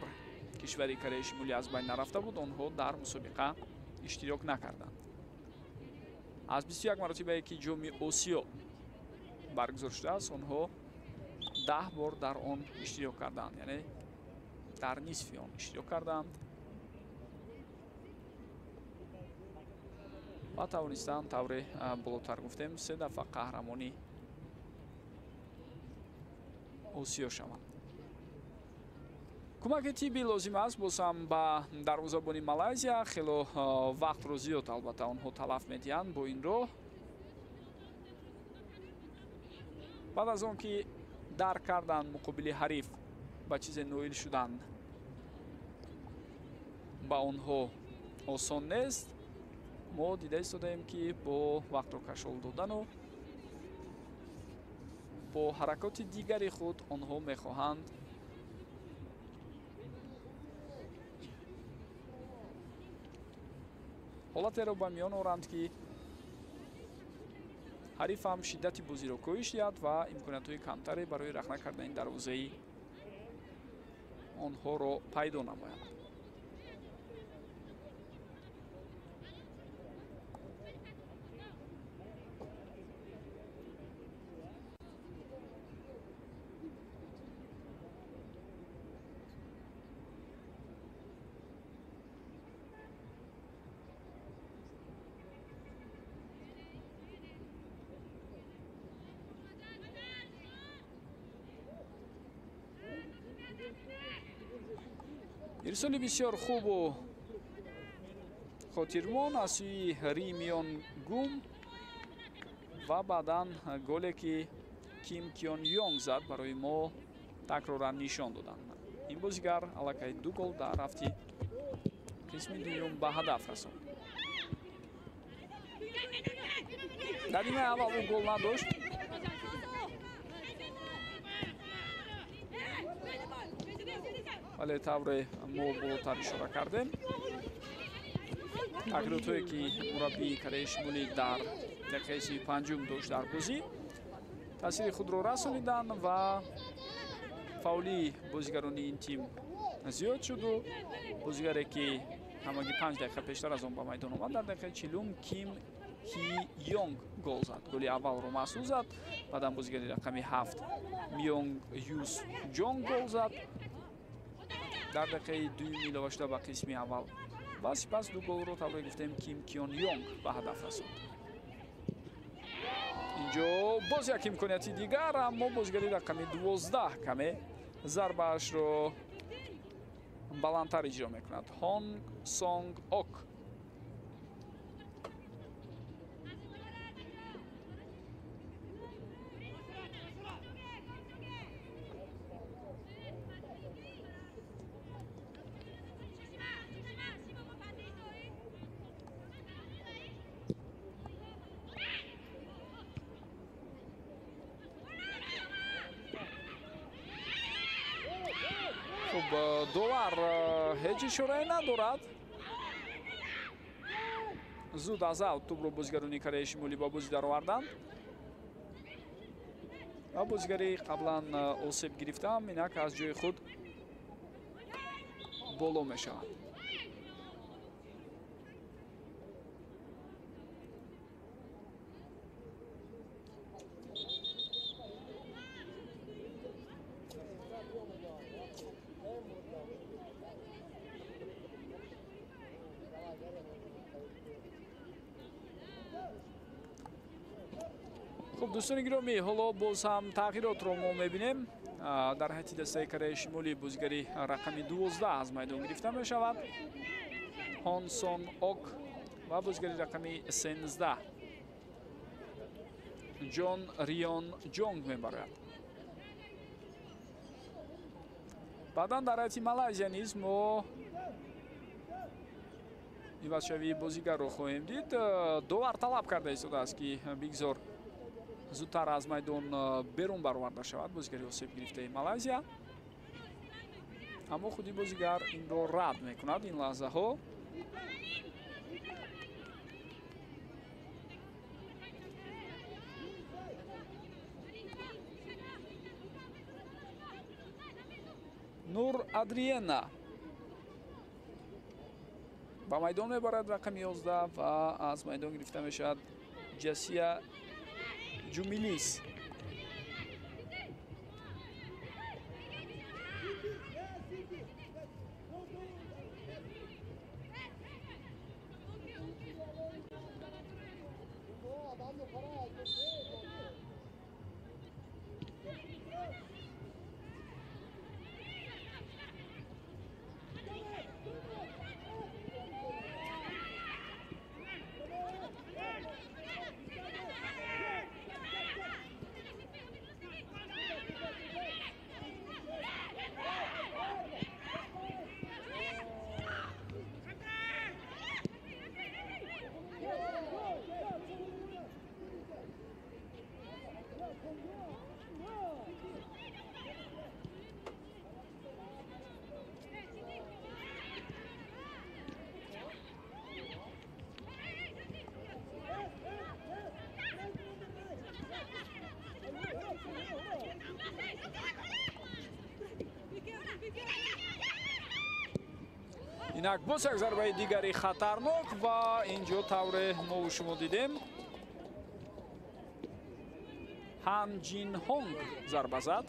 кишвари Кореяи Шимолӣ аз байн нарафта буд, онҳо дар мусобиқа иштирок накарданд. Аз 21 маротибае ки ҷоми Осиё баргузор шудааст, онҳо 10 бор дар он иштирок карданд, яъне дар нисфи он иштирок карданд ва тавонистанд тавре болотар гуфтем 3 дафъа қаҳрамони Осиё шаванд. Кӯмаки тиббӣ лозим аст боз ҳам ба дарвозабони Малайзия. Хело вақтро зиёд албатта онҳо талаф медиҳанд бо ин роҳ. Баъд аз он ки дарк карданд муқобили ҳариф ба чизе ноил шудан ба онҳо осон нест, мо дида истодаем, ки бо вақтро кашол додану бо ҳаракоти дигари худ онҳо мехоҳанд ҳолатеро ба миён оранд, ки ҳариф ҳам шиддати бозиро коҳиш диҳад ва имкониятҳои камтаре барои рахна кардани дарвозаи онҳоро пайдо намояд. Ирсоли бисёр хубу хотирмон аз сӯи Ри Миён Гум ва баъдан голе ки Ким Кион Йонг зад барои мо такроран нишон доданд. Ин бозигар аллакай 2 гол дар рафти қисми дуюм ба ҳадаф расонд. Дар нимаи аввал ӯ гол надошт. Вале тавре мо болотар ишора кардем, тағйиротҳое ки мураббии Кореяи Шимолӣ дар дақиқаи 35 дошт дар бозӣ таъсири худро расониданд ва фаъолии бозигарони ин тим зиёд шуду бозигаре ки ҳамагӣ 5 дақиқа пештар аз он ба майдон омад, дар дақиқаи 40 Ким Хи Йонг гол зад. Голи аввалро маҳсул зад, баъдан бозигари рақами 7 Мёнг Юс Ҷонг гол зад дар дақиқаи дуюм илова шуда ба қисми аввал ва сипас 2 голро тавре гуфтем Ким Кион Йонг ба ҳадаф расонд. Инҷо боз як имконияти дигар, аммо бозигари рақами 12 каме зарбаашро баландтар иҷро мекунад. Хон Сонг Ок. Довар ҳеҷ ишорае надорад. Зуд аз аут тӯбро бозигарони Кореяи Шимолӣ ба бозӣ дароварданд ва бозигари қаблан осеб гирифтаам инак аз ҷои худ боло мешавад. Хуб, дӯстони гиромӣ, ҳоло боз ҳам тағйиротро мо мебинем. Дар ҳайати дастаи Кореяи Шимолӣ бозигари рақами 12 аз майдон гирифта мешавад, Хон Сон Ок, ва бозигари рақами 13 Ҷон Рион Ҷонг мебарад. Баъдан дар ҳайати Малайзия низ мо ивазшавии бозигарро хоҳем дид. Довар талаб карда истодааст, ки бигзор зудтар аз майдон берун бароварда шавад бозигари осеб гирифтаи Малайзия, аммо худи бозигар инро рад мекунад. Ин лаҳзаҳо Нур Адриена ба майдон мебарад рақами 11 ва аз майдон гирифта мешавад Ҷасия Ҷумилис. Инак боз як зарбаи дигари хатарнок ва инҷо тавре мову шумо дидем, Хан Ҷин Ҳонг зарба зад,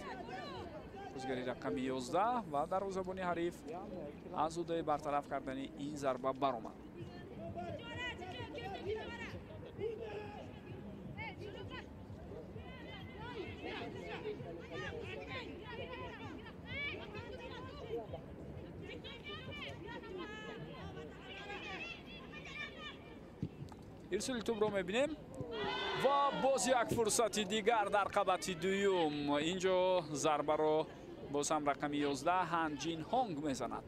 бозигари рақами 11, ва дарвозабони ҳариф аз ӯҳдаи бартараф кардани ин зарба баромад. Ирсоли тӯбро мебинем ва боз як фурсати дигар дар қабати дуюм. Инҷо зарбаро боз ҳам рақами 11 Хан Ҷин Ҳонг мезанад.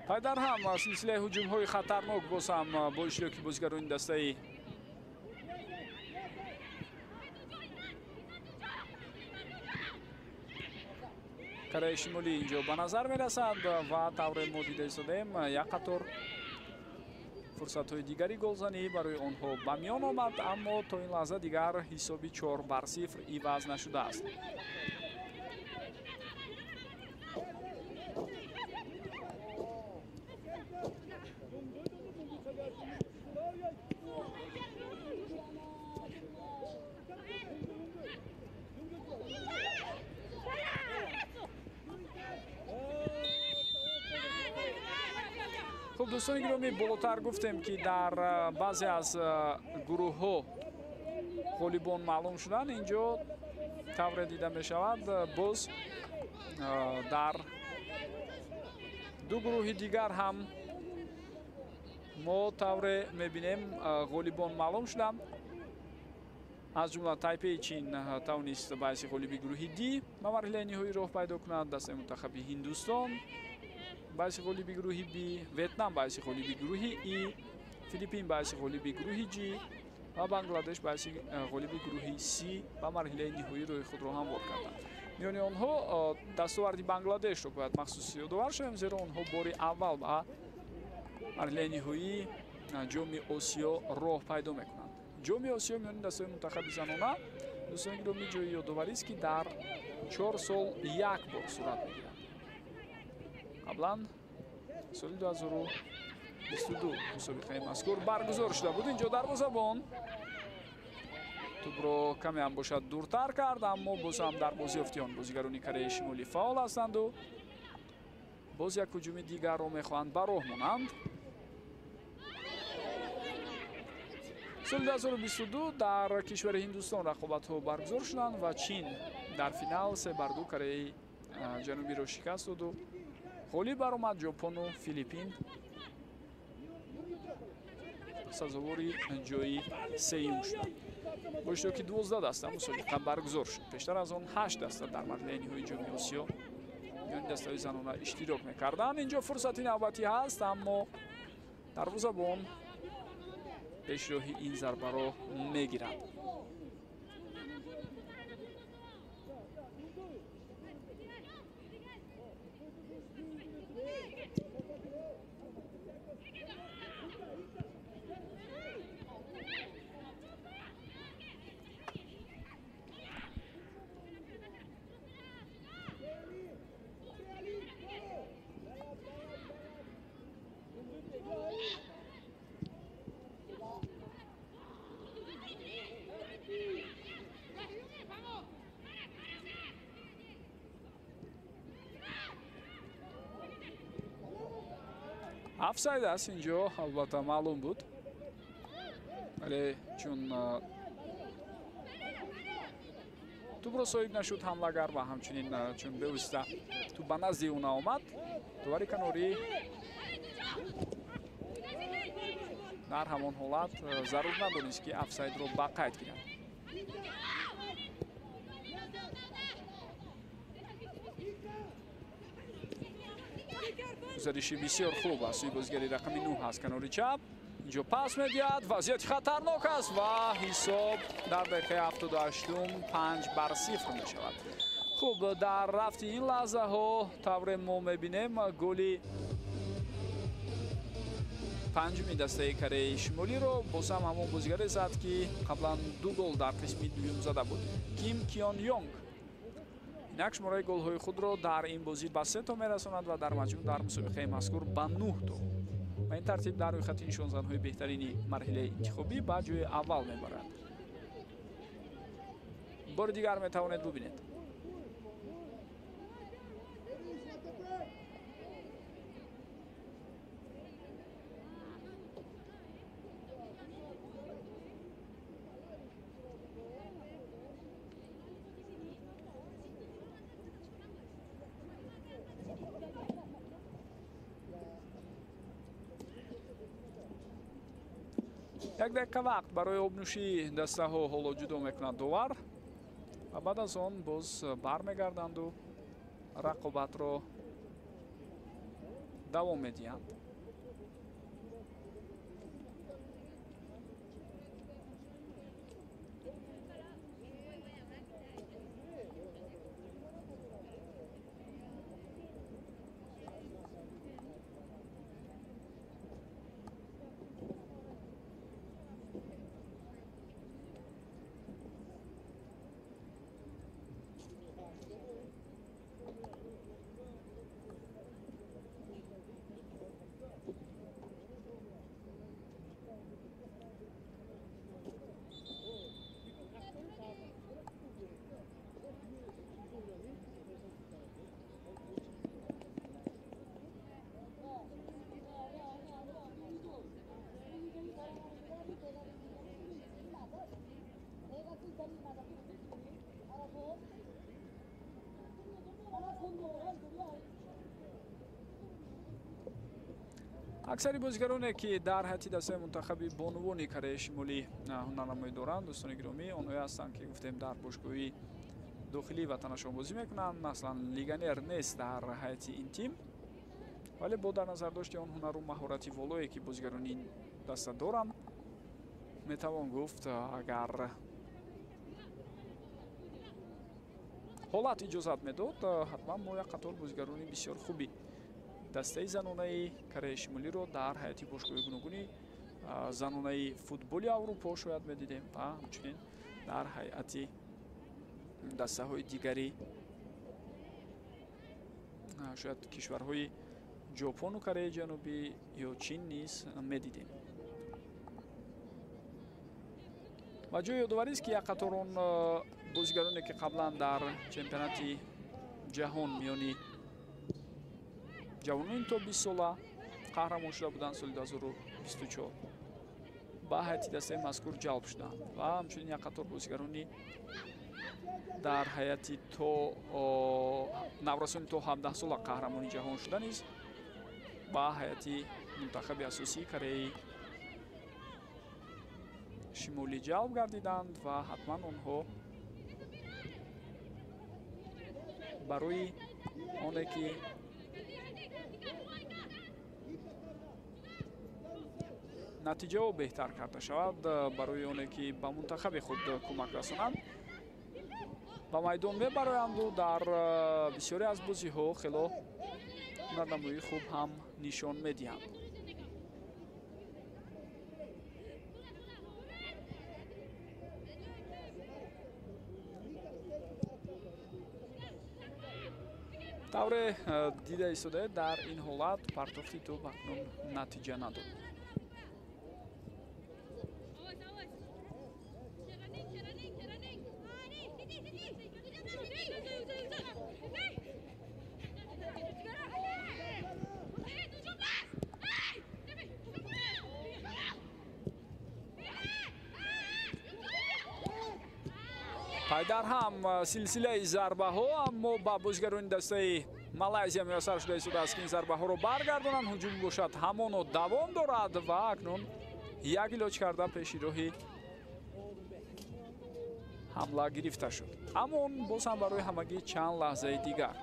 Пайдар ҳам силсилаи ҳуҷумҳои хатарнок боз ҳам бо иштироки бозигарони дастаи Кореяи Шимолӣ инҷо ба назар мерасад ва тавре мо дида истодаем, як қатор фурсатҳои дигари голзанӣ барои онҳо ба миён омад, аммо то ин лаҳза дигар ҳисоби 4-0 иваз нашудааст. Дӯстони гиромӣ, болотар гуфтем, ки дар баъзе аз гурӯҳҳо ғолибон маълум шуданд. Инҷо тавре дида мешавад, боз дар ду гурӯҳи дигар ҳам мо тавре мебинем ғолибон маълум шуданд. Аз ҷумла Тайпеи Чин тавонист ба ҳайси ғолиби гурӯҳи Д ба марҳилаи ниҳоӣ роҳ пайдо кунад. Дастаи мунтахаби Ҳиндустон ба ҳайси ғолиби гурӯҳи Б, Ветнам ба ҳайси ғолиби гурӯҳи И, Филиппин ба ҳайси ғолиби гурӯҳи Ҷ ва Бангладеш ба ҳайси ғолиби гурӯҳи С ба марҳилаи ниҳоӣ роҳи худро ҳамвор карданд. Миёни онҳо дастоварди Бангладешро бояд махсус ёдовар шавем, зеро онҳо бори аввал ба марҳилаи ниҳоии ҷоми Осиё роҳ пайдо мекунанд. Ҷоми Осиё миёни дастаҳои мунтахаби занона, дӯстони гиромӣ, ҷои ёдоварист, ки дар 4 сол як бор сурат мегирад. Қаблан соли 2022 мусобиқаи мазкур баргузор шуда буд. Инҷо дарвозабон тӯбро каме ҳам бошад дуртар кард, аммо боз ҳам дар бозиёфти он бозигарони Кореяи Шимолӣ фаъол ҳастанду боз як ҳуҷуми дигарро мехоҳанд ба роҳ монанд. Соли 2022 дар кишвари Ҳиндустон рақобатҳо баргузор шуданд ва Чин дар финал 3-2 Кореяи Ҷанубиро шикаст доду ғолиб баромад. Ҷопону Филиппин сазовори ҷои сеюм шуданд. Бо иштироки 12 даста мусобиқа баргузор шуд. Пештар аз он 8 даста дар марҳилаи ниҳоии ҷоми Осиё миёни дастаҳои занона иштирок мекарданд. Инҷо фурсати навбатӣ ҳаст, аммо дарвозабон пешроҳи ин зарбаро мегирад. Офсайд аст инҷо, албатта маълум буд, вале чун тӯбро соҳиб нашуд ҳамлагар ва ҳамчунин чун бевосита тӯб ба назди ӯ наомад, довари канорӣ дар ҳамон ҳолат зарур надонист, ки офсайдро ба қайд гирад. Гузариши бисёр хуб аз сӯи бозигари рақами 9 аз канори чап. Инҷо пас медиҳад, вазъияти хатарнок аст ва ҳисоб дар дақиқаи 78 5-0 мешавад. Хуб, дар рафти ин лаҳзаҳо тавре мо мебинем, голи панҷуми дастаи Кореяи Шимолиро боз ҳам ҳамон бозигаре зад, ки қаблан 2 гол дар қисми дуюм зада буд, Ким Кион Йонг. Инак шумораи голҳои худро дар ин бозӣ ба 3 то мерасонад ва дар маҷмӯъ дар мусобиқаи мазкур ба 9 то. Ба ин тартиб дар рӯйхати нишонзанҳои беҳтарини марҳилаи интихобӣ ба ҷои аввал мебарад. Бори дигар метавонед бубинед. Як дақиқа вақт барои обнӯшии дастаҳо ҳоло ҷудо мекунад довар ва баъд аз он боз бармегарданду рақобатро давом медиҳанд. Аксари бозигароне, ки дар ҳайати дастаи мунтахаби бонувони Кореяи Шимолӣ ҳунарнамоӣ доранд, дӯстони гиромӣ, онҳое ҳастанд, ки гуфтем дар бошгоҳи дохилии ватанашон бозӣ мекунанд. Аслан легионер нест дар ҳайати ин тим, вале бо дар назардошти он ҳунару маҳорати волое, ки бозигарони ин даста доранд, метавон гуфт, агар ҳолат иҷозат медод, ҳатман мо як қатор бозигарони бисёр хуби дастаи занонаи Кореяи Шимолиро дар ҳайати бошгоҳи гуногуни занонаи футболи Аврупо шояд медидем ва ҳамчунин дар ҳайати дастаҳои дигари шояд кишварҳои Ҷопону Кореяи Ҷанубӣ ё Чин низ медидем. Ва ҷои ёдоварист, ки як қатор он бозигароне, ки қаблан дар чемпионати ҷаҳон миёни ҷавонони то 20 сола қаҳрамон шуда буданд соли 2024, ба ҳайати дастаи мазкур ҷалб шуданд ва ҳамчунин як қатор бозигарони дар ҳайати то наврасони то 17 сола қаҳрамони ҷаҳон шуда низ ба ҳайати мунтахаби асосии Кореяи Шимолӣ ҷалб гардиданд ва ҳатман онҳо барои оне ки натиҷао беҳтар карда шавад, барои оне ки ба мунтахаби худ кӯмак расонанд, ба майдон мебароянду дар бисёре аз бозиҳо хело ҳунарнамоии хуб ҳам нишон медиҳанд. Тавре дида истодаед, дар ин ҳолат партофти тӯб акнун натиҷа надод. Пайдар ҳам силсилаи зарбаҳо, аммо ба бозигарони дастаи Малайзия муяссар шуда истодааст, ки ин зарбаҳоро баргардонанд. Ҳуҷум бошад ҳамоно давом дорад ва акнун як илоҷ карда пеши роҳи ҳамла гирифта шуд, аммо он боз ҳам барои ҳамагӣ чанд лаҳзаи дигар.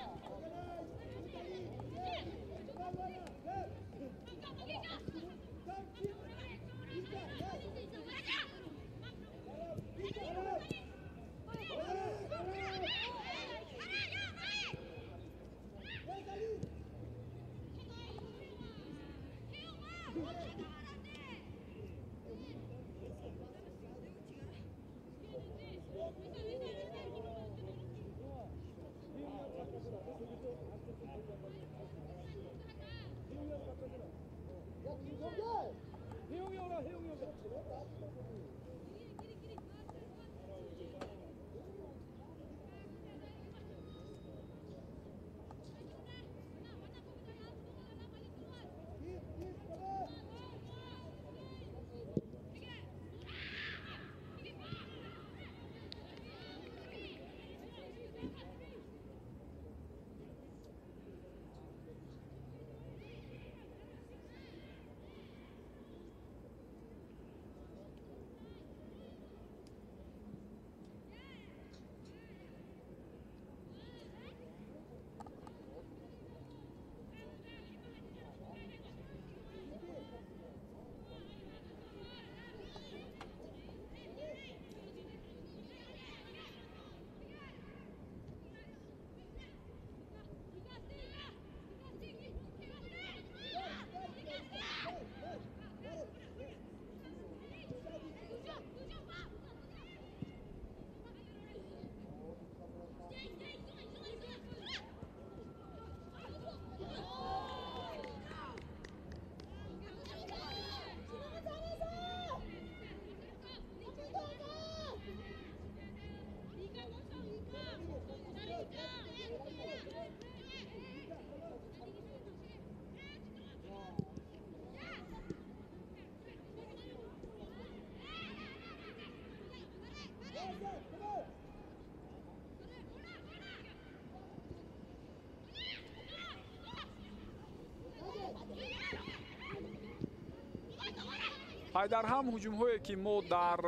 Пайдарҳам ҳуҷумҳое ки мо дар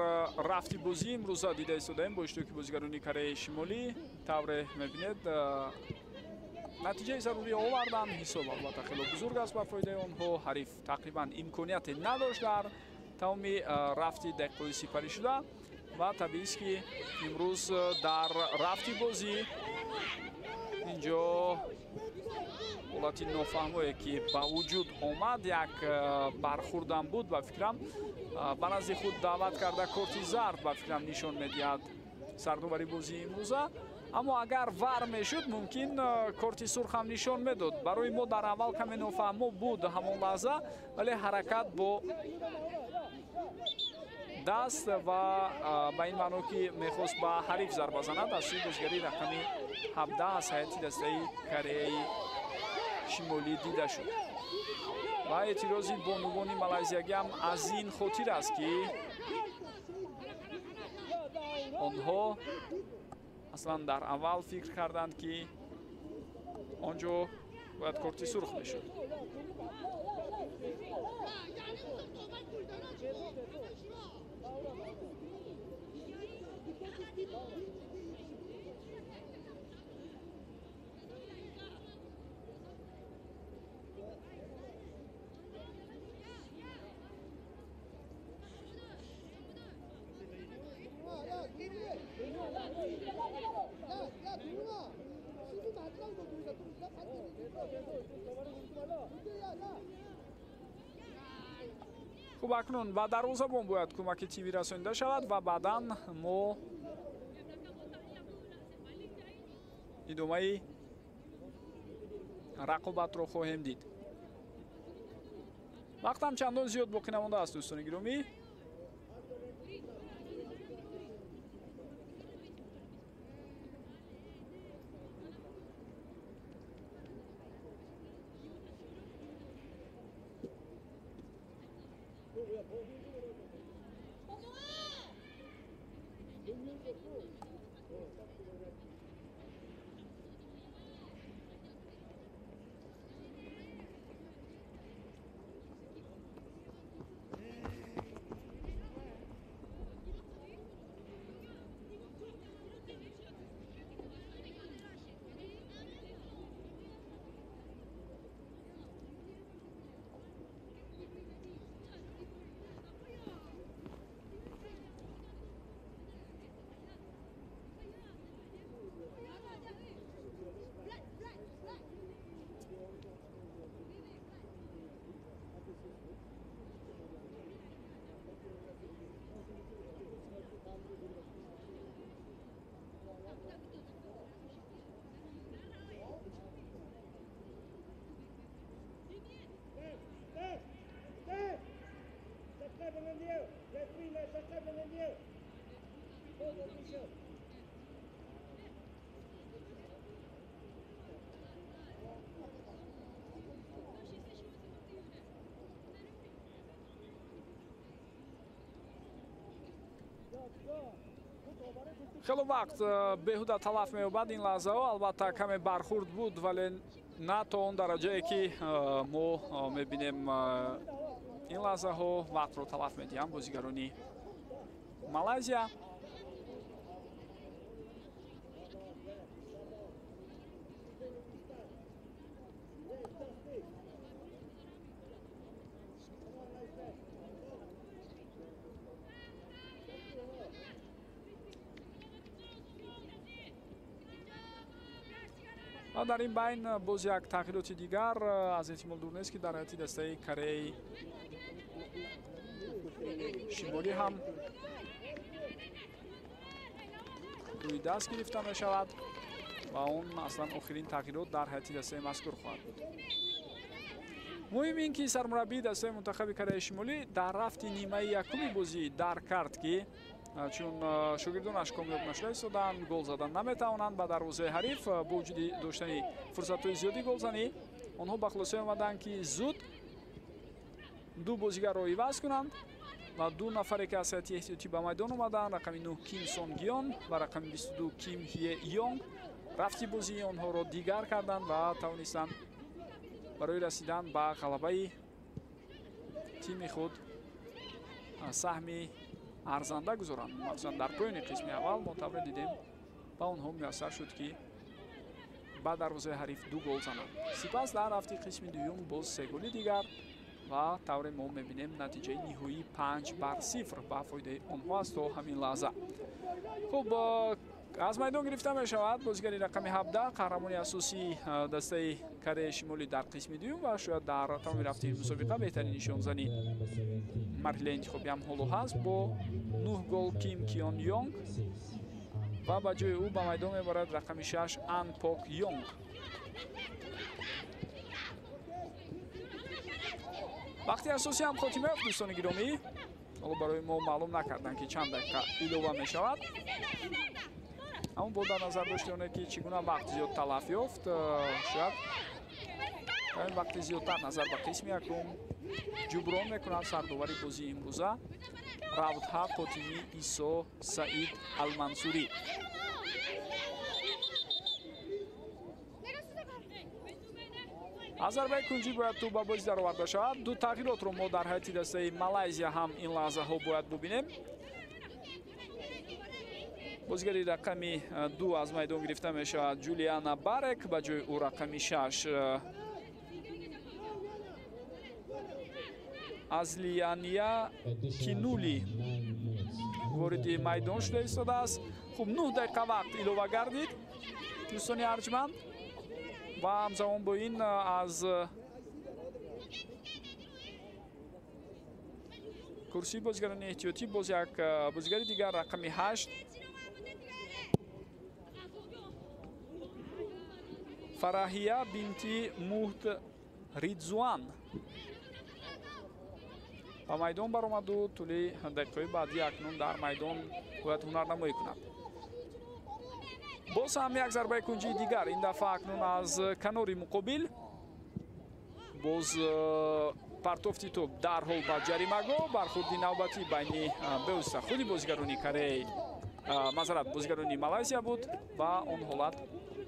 рафти бозӣ имрӯза дида истодаем бо иштироки бозигарони Кореяи Шимолӣ, тавре мебинед, натиҷаи зарурӣ овардан. Ҳисоб албатта хело бузург аст ба фоидаи онҳо. Ҳариф тақрибан имконияте надошт дар тамоми рафти дақиқаҳои сипарӣ шуда ва табиист ки имрӯз дар рафти бозӣ инҷо ҳолати нофаҳмое ки ба вуҷуд омад, як бархурдам буд ба фикрам, ба назди худ даъват карда корти зард ба фикрам нишон медиҳад сардовари бозии имрӯза. Аммо агар вар мешуд, мумкин корти сурх ҳам нишон медод. Барои мо дар аввал каме нофаҳмо буд ҳамон лаҳза, вале ҳаракат бо даст ва ба ин маъно ки мехост ба ҳариф зарба занад, аз сӯи бозигари рақами 17 аз ҳайати дастаи Кореяи Шимолӣ дида шуд. Ва эътирози бонувони малайзиягӣ ҳам аз ин хотир аст ки онҳо аслан дар аввал фикр карданд ки он ҷо бояд корти сурх мешуд. Хуб, акнун ба дарвозабон бояд кӯмаки тиббӣ расонида шавад ва баъдан мо идомаи рақобатро хоҳем дид. Вақтам чандон зиёд боқӣ намондааст, дӯстони гиромӣ. Хело вақт беҳуда талаф меёбад ин лаҳзаҳо. Албатта каме бархурд буд, вале на то он дараҷае ки мо мебинем ин лаҳзаҳо вақтро талаф медиҳанд бозигарони Малайзия. Ва дар ин байн боз як тағйироти дигар аз эҳтимол дур нест ки дар ҳайати дастаи Кореяи Шимолӣ ҳам рӯи даст гирифта мешавад ва он аслан охирин тағйирот дар ҳайати дастаи мазкур хоҳад буд. Муҳим ин ки сармураббии дастаи мунтахаби Кореяи Шимолӣ дар рафти нимаи якуми бозӣ дарк кард ки чун шогирдонаш комёб нашуда истоданд, гол задан наметавонанд ба дарвозаи ҳариф. Бо вуҷуди доштани фурсатҳои зиёди голзанӣ, онҳо ба хулосае омаданд ки зуд ду бозигарро иваз кунанд ва ду нафаре ки аз ҳайати эҳтиётӣ ба майдон омаданд, рақами 9 Ким Сон Гиён ва рақами 22 Ким Хие Йонг, рафти бозии онҳоро дигар карданд ва тавонистанд барои расидан ба ғалабаи тими худ саҳми арзанда гузоранд. Махсусан дар поёни қисми аввал мо тавре дидем, ба онҳо муяссар шуд, ки ба дарвозаи ҳариф 2 гол зананд. Сипас дар рафти қисми дуюм боз 3 голи дигар ва тавре мо мебинем, натиҷаи ниҳоӣ 5-0 ба фоидаи онҳо аст то ҳамин лаҳза. Хуб, аз майдон гирифта мешавад бозигари рақами 17, қаҳрамони асосии дастаи Кореяи Шимолӣ дар қисми дуюм ва шояд дар тамоми рафти мусобиқа беҳтарин нишонзани марҳилаи интихобӣ ҳам ҳоло ҳаст бо 9 гол Ким Кион Йонг ва ба ҷои ӯ ба майдон мебарад рақами 6 Ан Пок Йонг. Вақти асосӣ ҳам хотима ёфт, дӯстони гиромӣ. Ҳоло барои мо маълум накарданд, ки чанд дақиқа илова мешавад, аммо бо дар назар дошти оне, ки чӣ гуна вақт зиёд талаф ёфт, шояд ин вақти зиёдтар назар ба қисми якум ҷуброн мекунад сардовари бозии имрӯза Равдҳа Қотимӣ Исо Саид Алмансурӣ. Аз зарбаи кунҷӣ бояд тӯб ба бозӣ дароварда шавад. Ду тағйиротро мо дар ҳайати дастаи Малайзия ҳам ин лаҳзаҳо бояд бубинем. Бозигари рақами 2 аз майдон гирифта мешавад Ҷулиана Барек, ба ҷои ӯ рақами 6 Азлияния Кинули вориди майдон шуда истодааст. Хуб, 9 дақиқа вақт илова гардид, дӯстони арҷманд, ва ҳамзамон бо ин аз курсии бозигарони эҳтиётӣ боз як бозигари дигар рақами 8 Фараҳия бинти Муҳд Ридзуан ба майдон баромаду тӯли дақиқаҳои баъдӣ акнун дар майдон бояд ҳунарнамоӣ кунад. Боз ҳам як зарбаи кунҷии дигар, ин дафъа акнун аз канори муқобил. Боз партофти тӯб дарҳол ба ҷаримагоҳ. Бархурди навбатӣ байни бевосита худи бозигарони Кореяи, мазарат, бозигарони Малайзия буд ва он ҳолат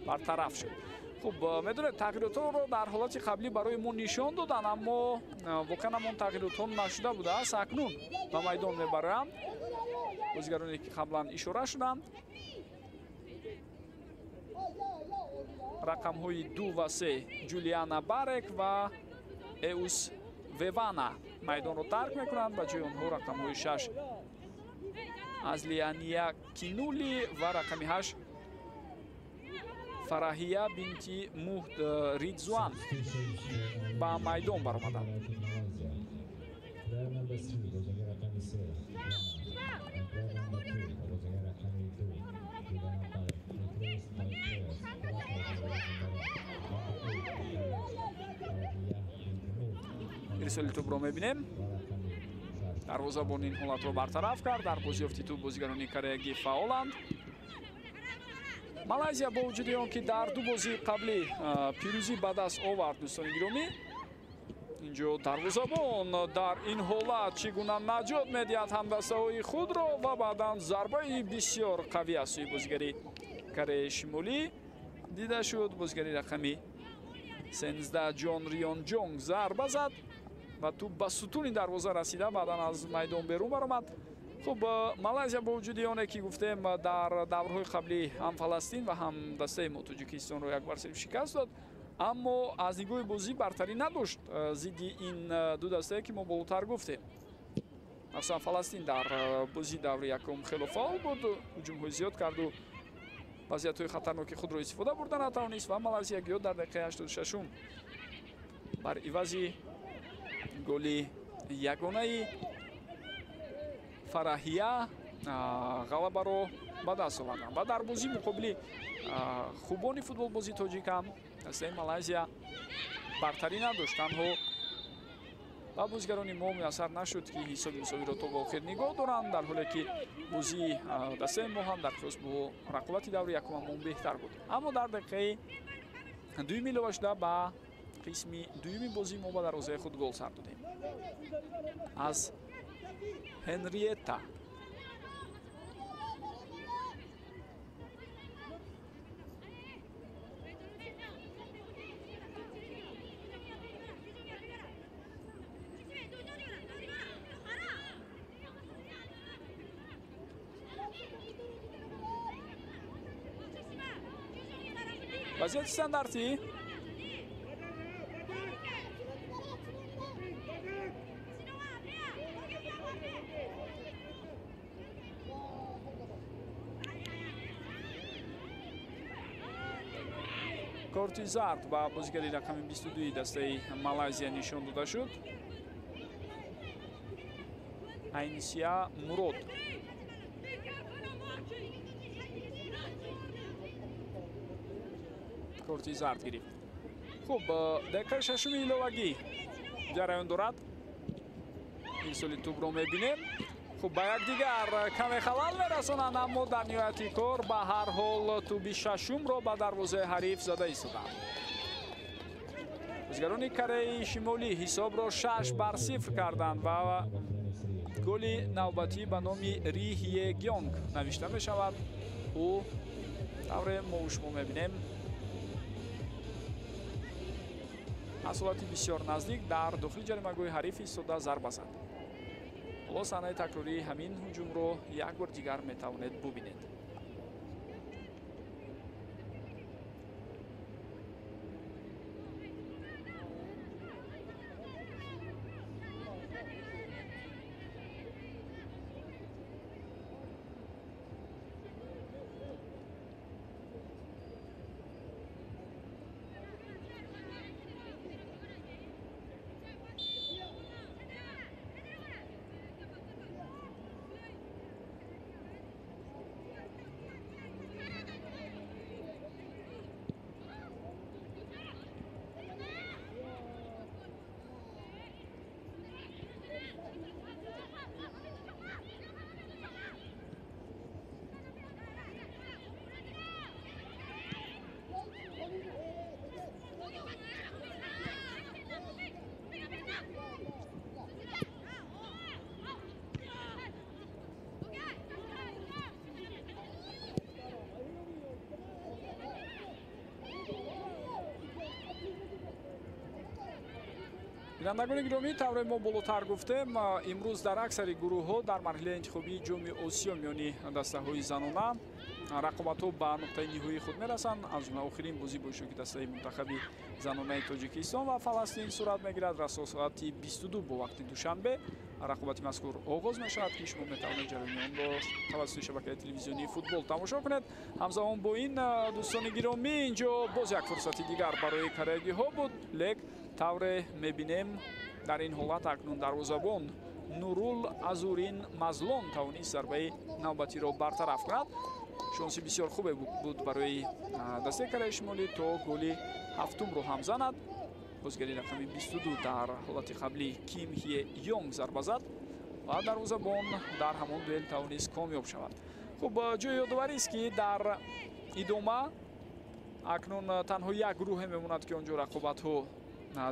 бартараф шуд. Хуб, медонед, тағйиротҳоро дар ҳолати қаблӣ барои мо нишон доданд, аммо воқеан ҳам он тағйиротҳо нашуда будааст. Акнун ба майдон мебароянд бозигароне, ки қаблан ишора шуданд. Рақамҳои 2 ва 3 Ҷулиана Барек ва Эус Вевана майдонро тарк мекунанд. Ба ҷои онҳо рақамҳои 6 Азлиания Кинули ва рақами 8 Фараҳия бинти Муҳд Ридзуан ба майдон баромаданд. Ирсоли тӯбро мебинем. Дарвозабон ин ҳолатро бартараф кард. Дар бозиёфти тӯб бозигарони кореягӣ фаъоланд. Малайзия бо вуҷуди он ки дар ду бозии қаблӣ пирӯзӣ ба даст овард, дӯстони гиромӣ, инҷо дарвозабон дар ин ҳолат чӣ гуна наҷот медиҳад ҳамдастаҳои худро ва баъдан зарбаи бисёр қавӣ аз сӯи бозигари Кореяи Шимолӣ дида шуд. Бозигари рақами 13 Ҷон Рион Ҷонг зарба зад ва тӯб ба сутуни дарвоза расида, баъдан аз майдон берун баромад. Хуб, Малайзия бо вуҷуди оне ки гуфтем, дар даврҳои қаблӣ ҳам Фаластин ва ҳам дастаи мо Тоҷикистонро як бар сифр шикаст дод, аммо аз нигоҳи бозӣ бартарӣ надошт зидди ин ду дастае, ки мо болотар гуфтем. Махсусан Фаластин дар бозии даври якум хело фаъол буд, ҳуҷумҳои зиёд карду вазъиятҳои хатарноки худро истифода бурда натавонист ва Малайзия гӯё дар дақиқаи 86 бар ивази голи ягонаи Фараҳия ғалабаро ба даст оварданд. Ва дар бозии муқобили хубони футболбози тоҷик ҳам дастаи Малайзия бартарӣ надошт. Танҳо ба бозигарони мо муяссар нашуд, ки ҳисоби мусовиро то ба охир нигоҳ доранд, дар ҳоле ки бозии дастаи мо ҳам дар қиёс бо рақобати даври якумамон беҳтар буд. Аммо дар дақиқаи дуюми илова шуда ба қисми дуюми бозӣ мо ба дарвозаи худ гол сар додем аз Ҳенриетта. Вазъияти стандартӣ. Корти зард ба бозигари рақами 22 дастаи Малайзия нишон дода шуд. Айнсия Мурод. Корти зард гирифт. Хуб, дақиқаи шашуми иловагӣ ҷараён дорад. Ирсоли тӯбро мебинем. Хуб, ба якдигар каме халал мерасонанд, аммо дар ниҳояти кор ба ҳар ҳол тӯби шашумро ба дарвозаи ҳариф зада истоданд. Бозигарони Кореяи Шимолӣ ҳисобро 6-0 карданд ва голи навбатӣ ба номи Ри Хие Гёнг навишта мешавад. Ӯ тавре мо шумо мебинем аз ҳолати бисёр наздик дар дохили ҷаримагоҳи ҳариф истода зарба зад. Ҳоло саҳнаи такрории ҳамин ҳуҷумро як бор дигар метавонед бубинед. Бинандагони гиромӣ, тавре мо болотар гуфтем, имрӯз дар аксари гурӯҳҳо дар марҳилаи интихобии ҷоми Осиё миёни дастаҳои занона рақобатҳо ба нуқтаи ниҳоии худ мерасанд. Аз ҷумла охирин бозӣ бо иштироки дастаи мунтахаби занонаи Тоҷикистон ва Фаластин сурат мегирад. Расо соати 22 бо вақти Душанбе рақобати мазкур оғоз мешавад, ки шумо метавонед ҷараёни онро тавассути шабакаи телевизионии футбол тамошо кунед. Ҳамзамон бо ин, дӯстони гиромӣ, инҷо боз як фурсати дигар барои кореягиҳо буд, лек тавре мебинем дар ин ҳолат акнун дарвозабон Нурул Азурин Мазлон тавонист зарбаи навбатиро бартараф кунад. Шонси бисёр хубе буд барои дастаи Кореяи Шимолӣ то голи ҳафтумро ҳам занад. Бозигари рақами 22 дар ҳолати қаблӣ Ким Хие Йонг зарба зад ва дарвозабон дар ҳамон дуэл тавонист комёб шавад. Хуб, ҷои ёдоварист, ки дар идома акнун танҳо як гурӯҳе мемонад, ки он ҷо рақобатҳо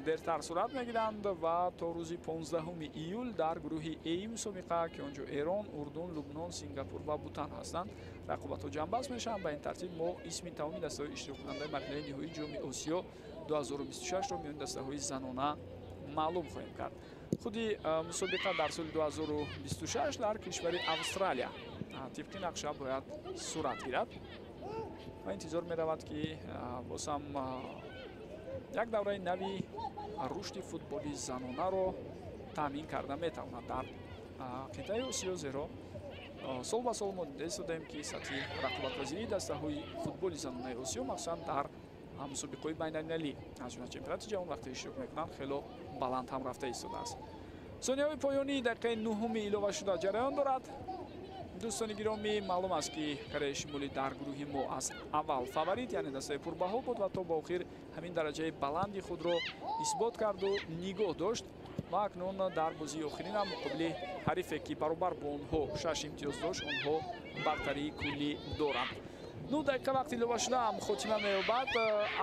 дертар сурат мегиранд ва то рӯзи 15 июл дар гурӯҳи Э мусобиқа, ки он ҷо Эрон, Урдун, Лубнон, Сингапур ва Бутан ҳастанд, рақобатҳо ҷамъбаст мешаванд. Ба ин тартиб мо исми тамоми дастаҳои иштироккунандаи марҳилаи ниҳоии ҷоми Осиё 2026-ро миёни дастаҳои занона маълум хоҳем кард. Худи мусобиқа дар соли 2026 дар кишвари Австралия тибқи нақша бояд сурат гирад ва интизор меравад, ки боз ҳам як давраи нави рушди футболи занонаро таъмин карда метавонад дар қитъаи Осиё, зеро сол ба сол мо дида истодаем, ки сатҳи рақобатпазирии дастаҳои футболи занонаи Осиё, махсусан дар мусобиқаҳои байналмилалӣ, аз ҷумла чемпионати ҷаҳон вақте иштирок мекунанд, хело баланд ҳам рафта истодааст. Сонияҳои поёнии дақиқаи нуҳуми иловашуда ҷараён дорад. Дӯстони гиромӣ, маълум аст, ки Кореяи Шимолӣ дар гурӯҳи мо аз аввал фаворит, яъне дастаи пурбаҳо буд ва то ба охир ҳамин дараҷаи баланди худро исбот карду нигоҳ дошт ва акнун дар бозии охирина муқобили ҳарифе, ки баробар бо онҳо 6 имтиёз дошт, онҳо бартарии куллӣ доранд. 9 дақиқа вақти иловашуда ҳам хотима меёбад,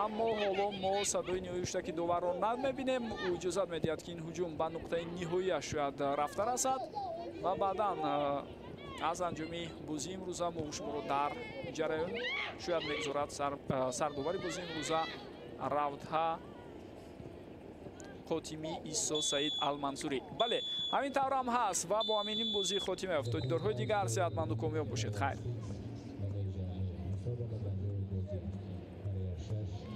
аммо ҳоло мо садои ниҳоии ҳуштаки доварро намебинем. Ӯ иҷозат медиҳад, ки ин ҳуҷум ба нуқтаи ниҳоияш шояд рафта расад ва баъдан аз анҷоми бозии имрӯза мо шуморо дар ҷараён шояд мегузорад. Сардовари бозии имрӯза Равдҳа Қотимӣ Исо Саид Алмансурӣ. Бале, ҳамин тавр ҳам ҳаст ва бо ҳамин ин бозӣ хотима ёфт. То дидорҳои дигар сеҳатманду комёб бошед. Хайр. Malaysia.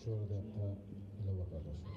4 дақиқа илова карда шуд.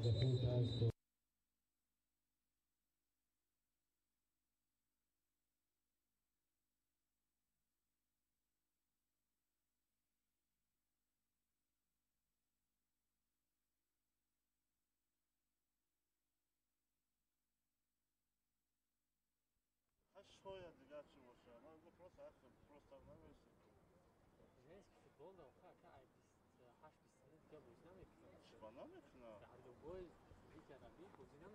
The full time score Шояд дигар чӣ боша? Ман просто просто намерасем. Женский футбол да охир ака ай 28 29 дигар бозӣ намекунад. Чиба намекунад? Дар любой лиги арабӣ бозӣ намекунад.